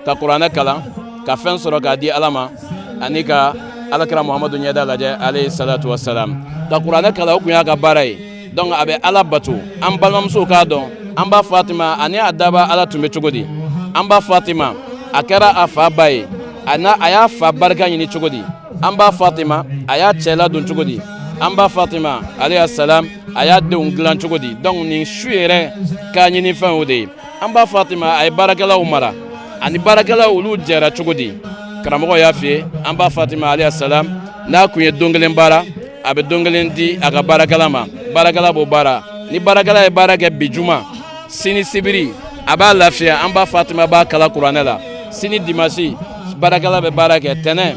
ka kuranɛ kalan, ka fɛn sɔrɔ k'a di Ala ma, ani ka Alakira Muhamadu ɲɛda lajɛ alayhi salatu wasalam. Ka kuranɛ kalan, o tun y'a ka baara ye. Donc a bɛ Ala bato. An balimamusow k'a dɔn an ba Fatima ani a daba Ala tun bɛ cogo di. An ba Fatima, a kɛra a fa ba ye, a n'a a y'a fa barika ɲini cogo di. An ba Fatima, a y'a cɛ ladon cogo di. An ba Fatima alayhi salam, a y'a denw dilan cogo di. Donc nin su yɛrɛ k'a ɲini fɛn o de ye. An ba Fatima, a ye baarakɛlaw mara, ani baarakɛlaw olu jɛra cogo di. Karamɔgɔ y'a f'i ye, an ba Fatima alayhi salam, n'a kun ye don kelen baara, a bɛ don kelen di a ka baarakɛla ma, baarakɛla b'o baara. Ni baarakɛla ye baara kɛ bi juma, sini sibiri a b'a lafiya, an ba Fatima b'a kala kuranɛ la. Sini dimasi, baarakɛla bɛ baara kɛ. Tɛnɛ,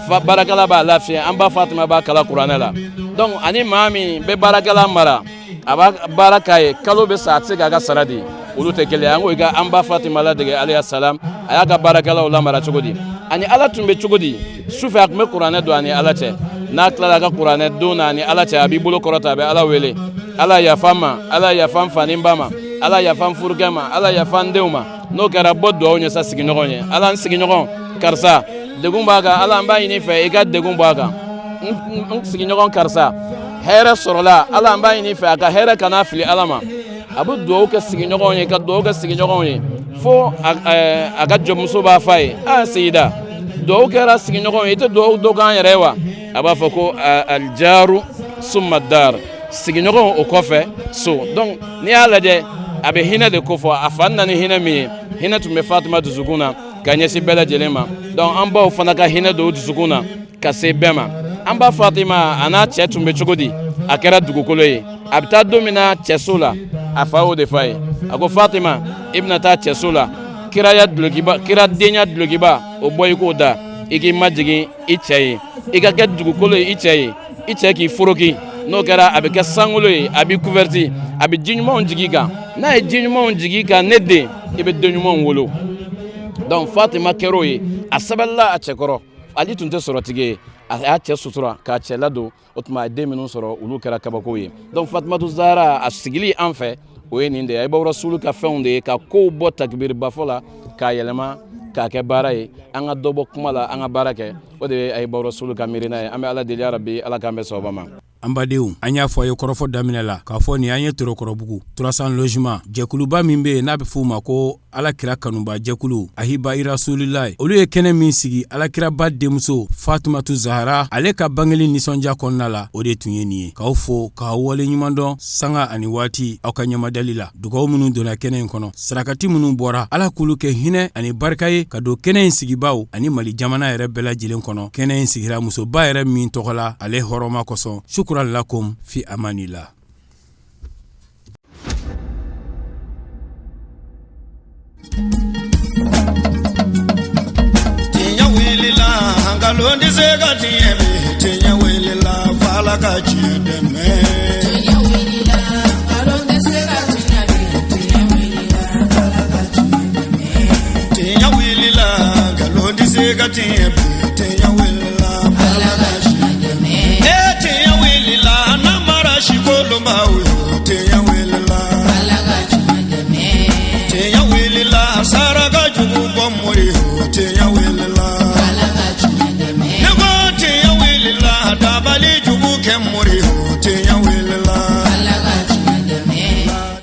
baarakɛla b'a lafiya, an ba Fatima b'a kala kuranɛ la. Donc ani maa min bɛ baarakɛla mara, a b'a baara k'a ye, kalo bɛ sa, a tɛ se k'a ka sara di, olu tɛ kelen. An ko i ka an ba Fatima ladege alayhi salam, a y'a ka baarakɛlaw lamara cogo di, ani Ala tun bɛ cogo di. Sufɛ a tun bɛ kuranɛ don ani Ala cɛ. N'a tilala a ka kuranɛ don na ani Ala cɛ, a b'i bolo kɔrɔta, a bɛ Ala wele: Ala yafa n ma, Ala yafa n fa ni n ba ma, Ala yafa n furukɛ ma, Ala yafa n denw ma. N'o kɛra, bɔ dugawu ɲɛ sa sigiɲɔgɔn ye: Ala, n sigiɲɔgɔn karisa, degun b'a kan, Ala, n b'a ɲini fɛ i ka degun bɔ a kan. N sigiɲɔgɔn karisa, hɛrɛ sɔrɔla, Ala, n b'a ɲini fɛ a ka hɛrɛ kana fili Ala ma. A bɛ dugawu kɛ sigiɲɔgɔnw ye, ka dugawu kɛ sigiɲɔgɔnw ye, fo a ka jɔnmuso b'a f'a ye: a seyida, dugawu kɛra sigiɲɔgɔnw ye, i tɛ dugawu dɔ k'an yɛrɛ ye wa? A b'a fɔ ko aljaru summa dar, sigiɲɔgɔnw, o kɔfɛ so. Donc n'i y'a lajɛ, a bɛ hinɛ de kofɔ. A fa nana ni hinɛ min ye, hinɛ tun bɛ Fatima dusukun na ka ɲɛsin bɛɛ lajɛlen ma. Donc an baw fana ka hinɛ don u dusukun na ka se bɛɛ ma. An ba Fatima a n'a cɛ tun bɛ cogo di? A kɛra dugukolo ye. A bɛ taa don min na cɛso la, a fa y'o de f'a ye. A ko: Fatima, i bɛna taa cɛso la, kiraya dulokiba, kiradenya dulokiba, o bɔ i k'o da, i k'i majigin i cɛ ye, i ka kɛ dugukolo ye i cɛ ye, i cɛ k'i foroki. N'o kɛra, a bɛ kɛ sankolo ye, a b'i couverti, a bɛ ji ɲumanw jigin i kan. N'a ye ji ɲumanw jigin i kan, ne den, i bɛ den ɲumanw wolo. Donc Fatima kɛr'o ye, a sabalila a cɛkɔrɔ. Ale tun tɛ sɔrɔtigi ye, a y'a cɛ sutura k'a cɛ ladon. O tuma a ye den minnu sɔrɔ, olu kɛra kabako ye. Donc Fatimatu Zahara a sigili an fɛ, o ye nin de ye. A ye Rasulu ka fɛnw de ye, ka kow bɔ takibiribafɔ la k'a yɛlɛma k'a kɛ baara ye. An ka dɔ bɔ kuma la, an ka baara kɛ, o de ye a ye Rasulu ka miirina ye. An bɛ Ala deli, rabi, Ala k'an bɛ sababa ma. An badenw, an y'a fɔ a ye kɔrɔfɔ daminɛ la k'a fɔ nin an ye Torokɔrɔbugu 300 logements jɛkuluba min bɛ yen, n'a bɛ f'o ma ko Alakira kanuba jɛkulu, Ahiba Irasulilayi, olu ye kɛnɛ min sigi Alakiraba denmuso Fatumatu Zahara ale ka bangeli nisɔndiya kɔnɔna la, o de tun ye nin ye. K'aw fo, k'aw wale ɲuman dɔn sanga ani waati aw ka ɲɛmadali la. Dugaw minnu donna kɛnɛ in kɔnɔ, sarakati minnu bɔra, Ala k'olu kɛ hinɛ ani barika ye ka don kɛnɛ in sigibaw ani Mali jamana yɛrɛ bɛɛ lajɛlen kɔnɔ. Kɛnɛ in sigira musoba yɛrɛ min tɔgɔ la, ale hɔrɔma kosɔn. Shukran lakum, fi amanillah. Tiɲɛ wulila, nkalon tɛ se ka tiɲɛ bi. Tiɲɛ wulila, f'Ala ka tiɲɛ dɛmɛ. Tiɲɛ wulila, nkalon tɛ se ka tiɲɛ bi. Tiɲɛ wulila, f'Ala ka tiɲɛ dɛmɛ. Tiɲɛ wulila, nkalon tɛ se ka tiɲɛ bi. Tiɲɛ wulila, Ala ka tiɲɛ dɛmɛ. E tiɲɛ wulila, n'an mara si kolonbaw ye. Tiɲɛ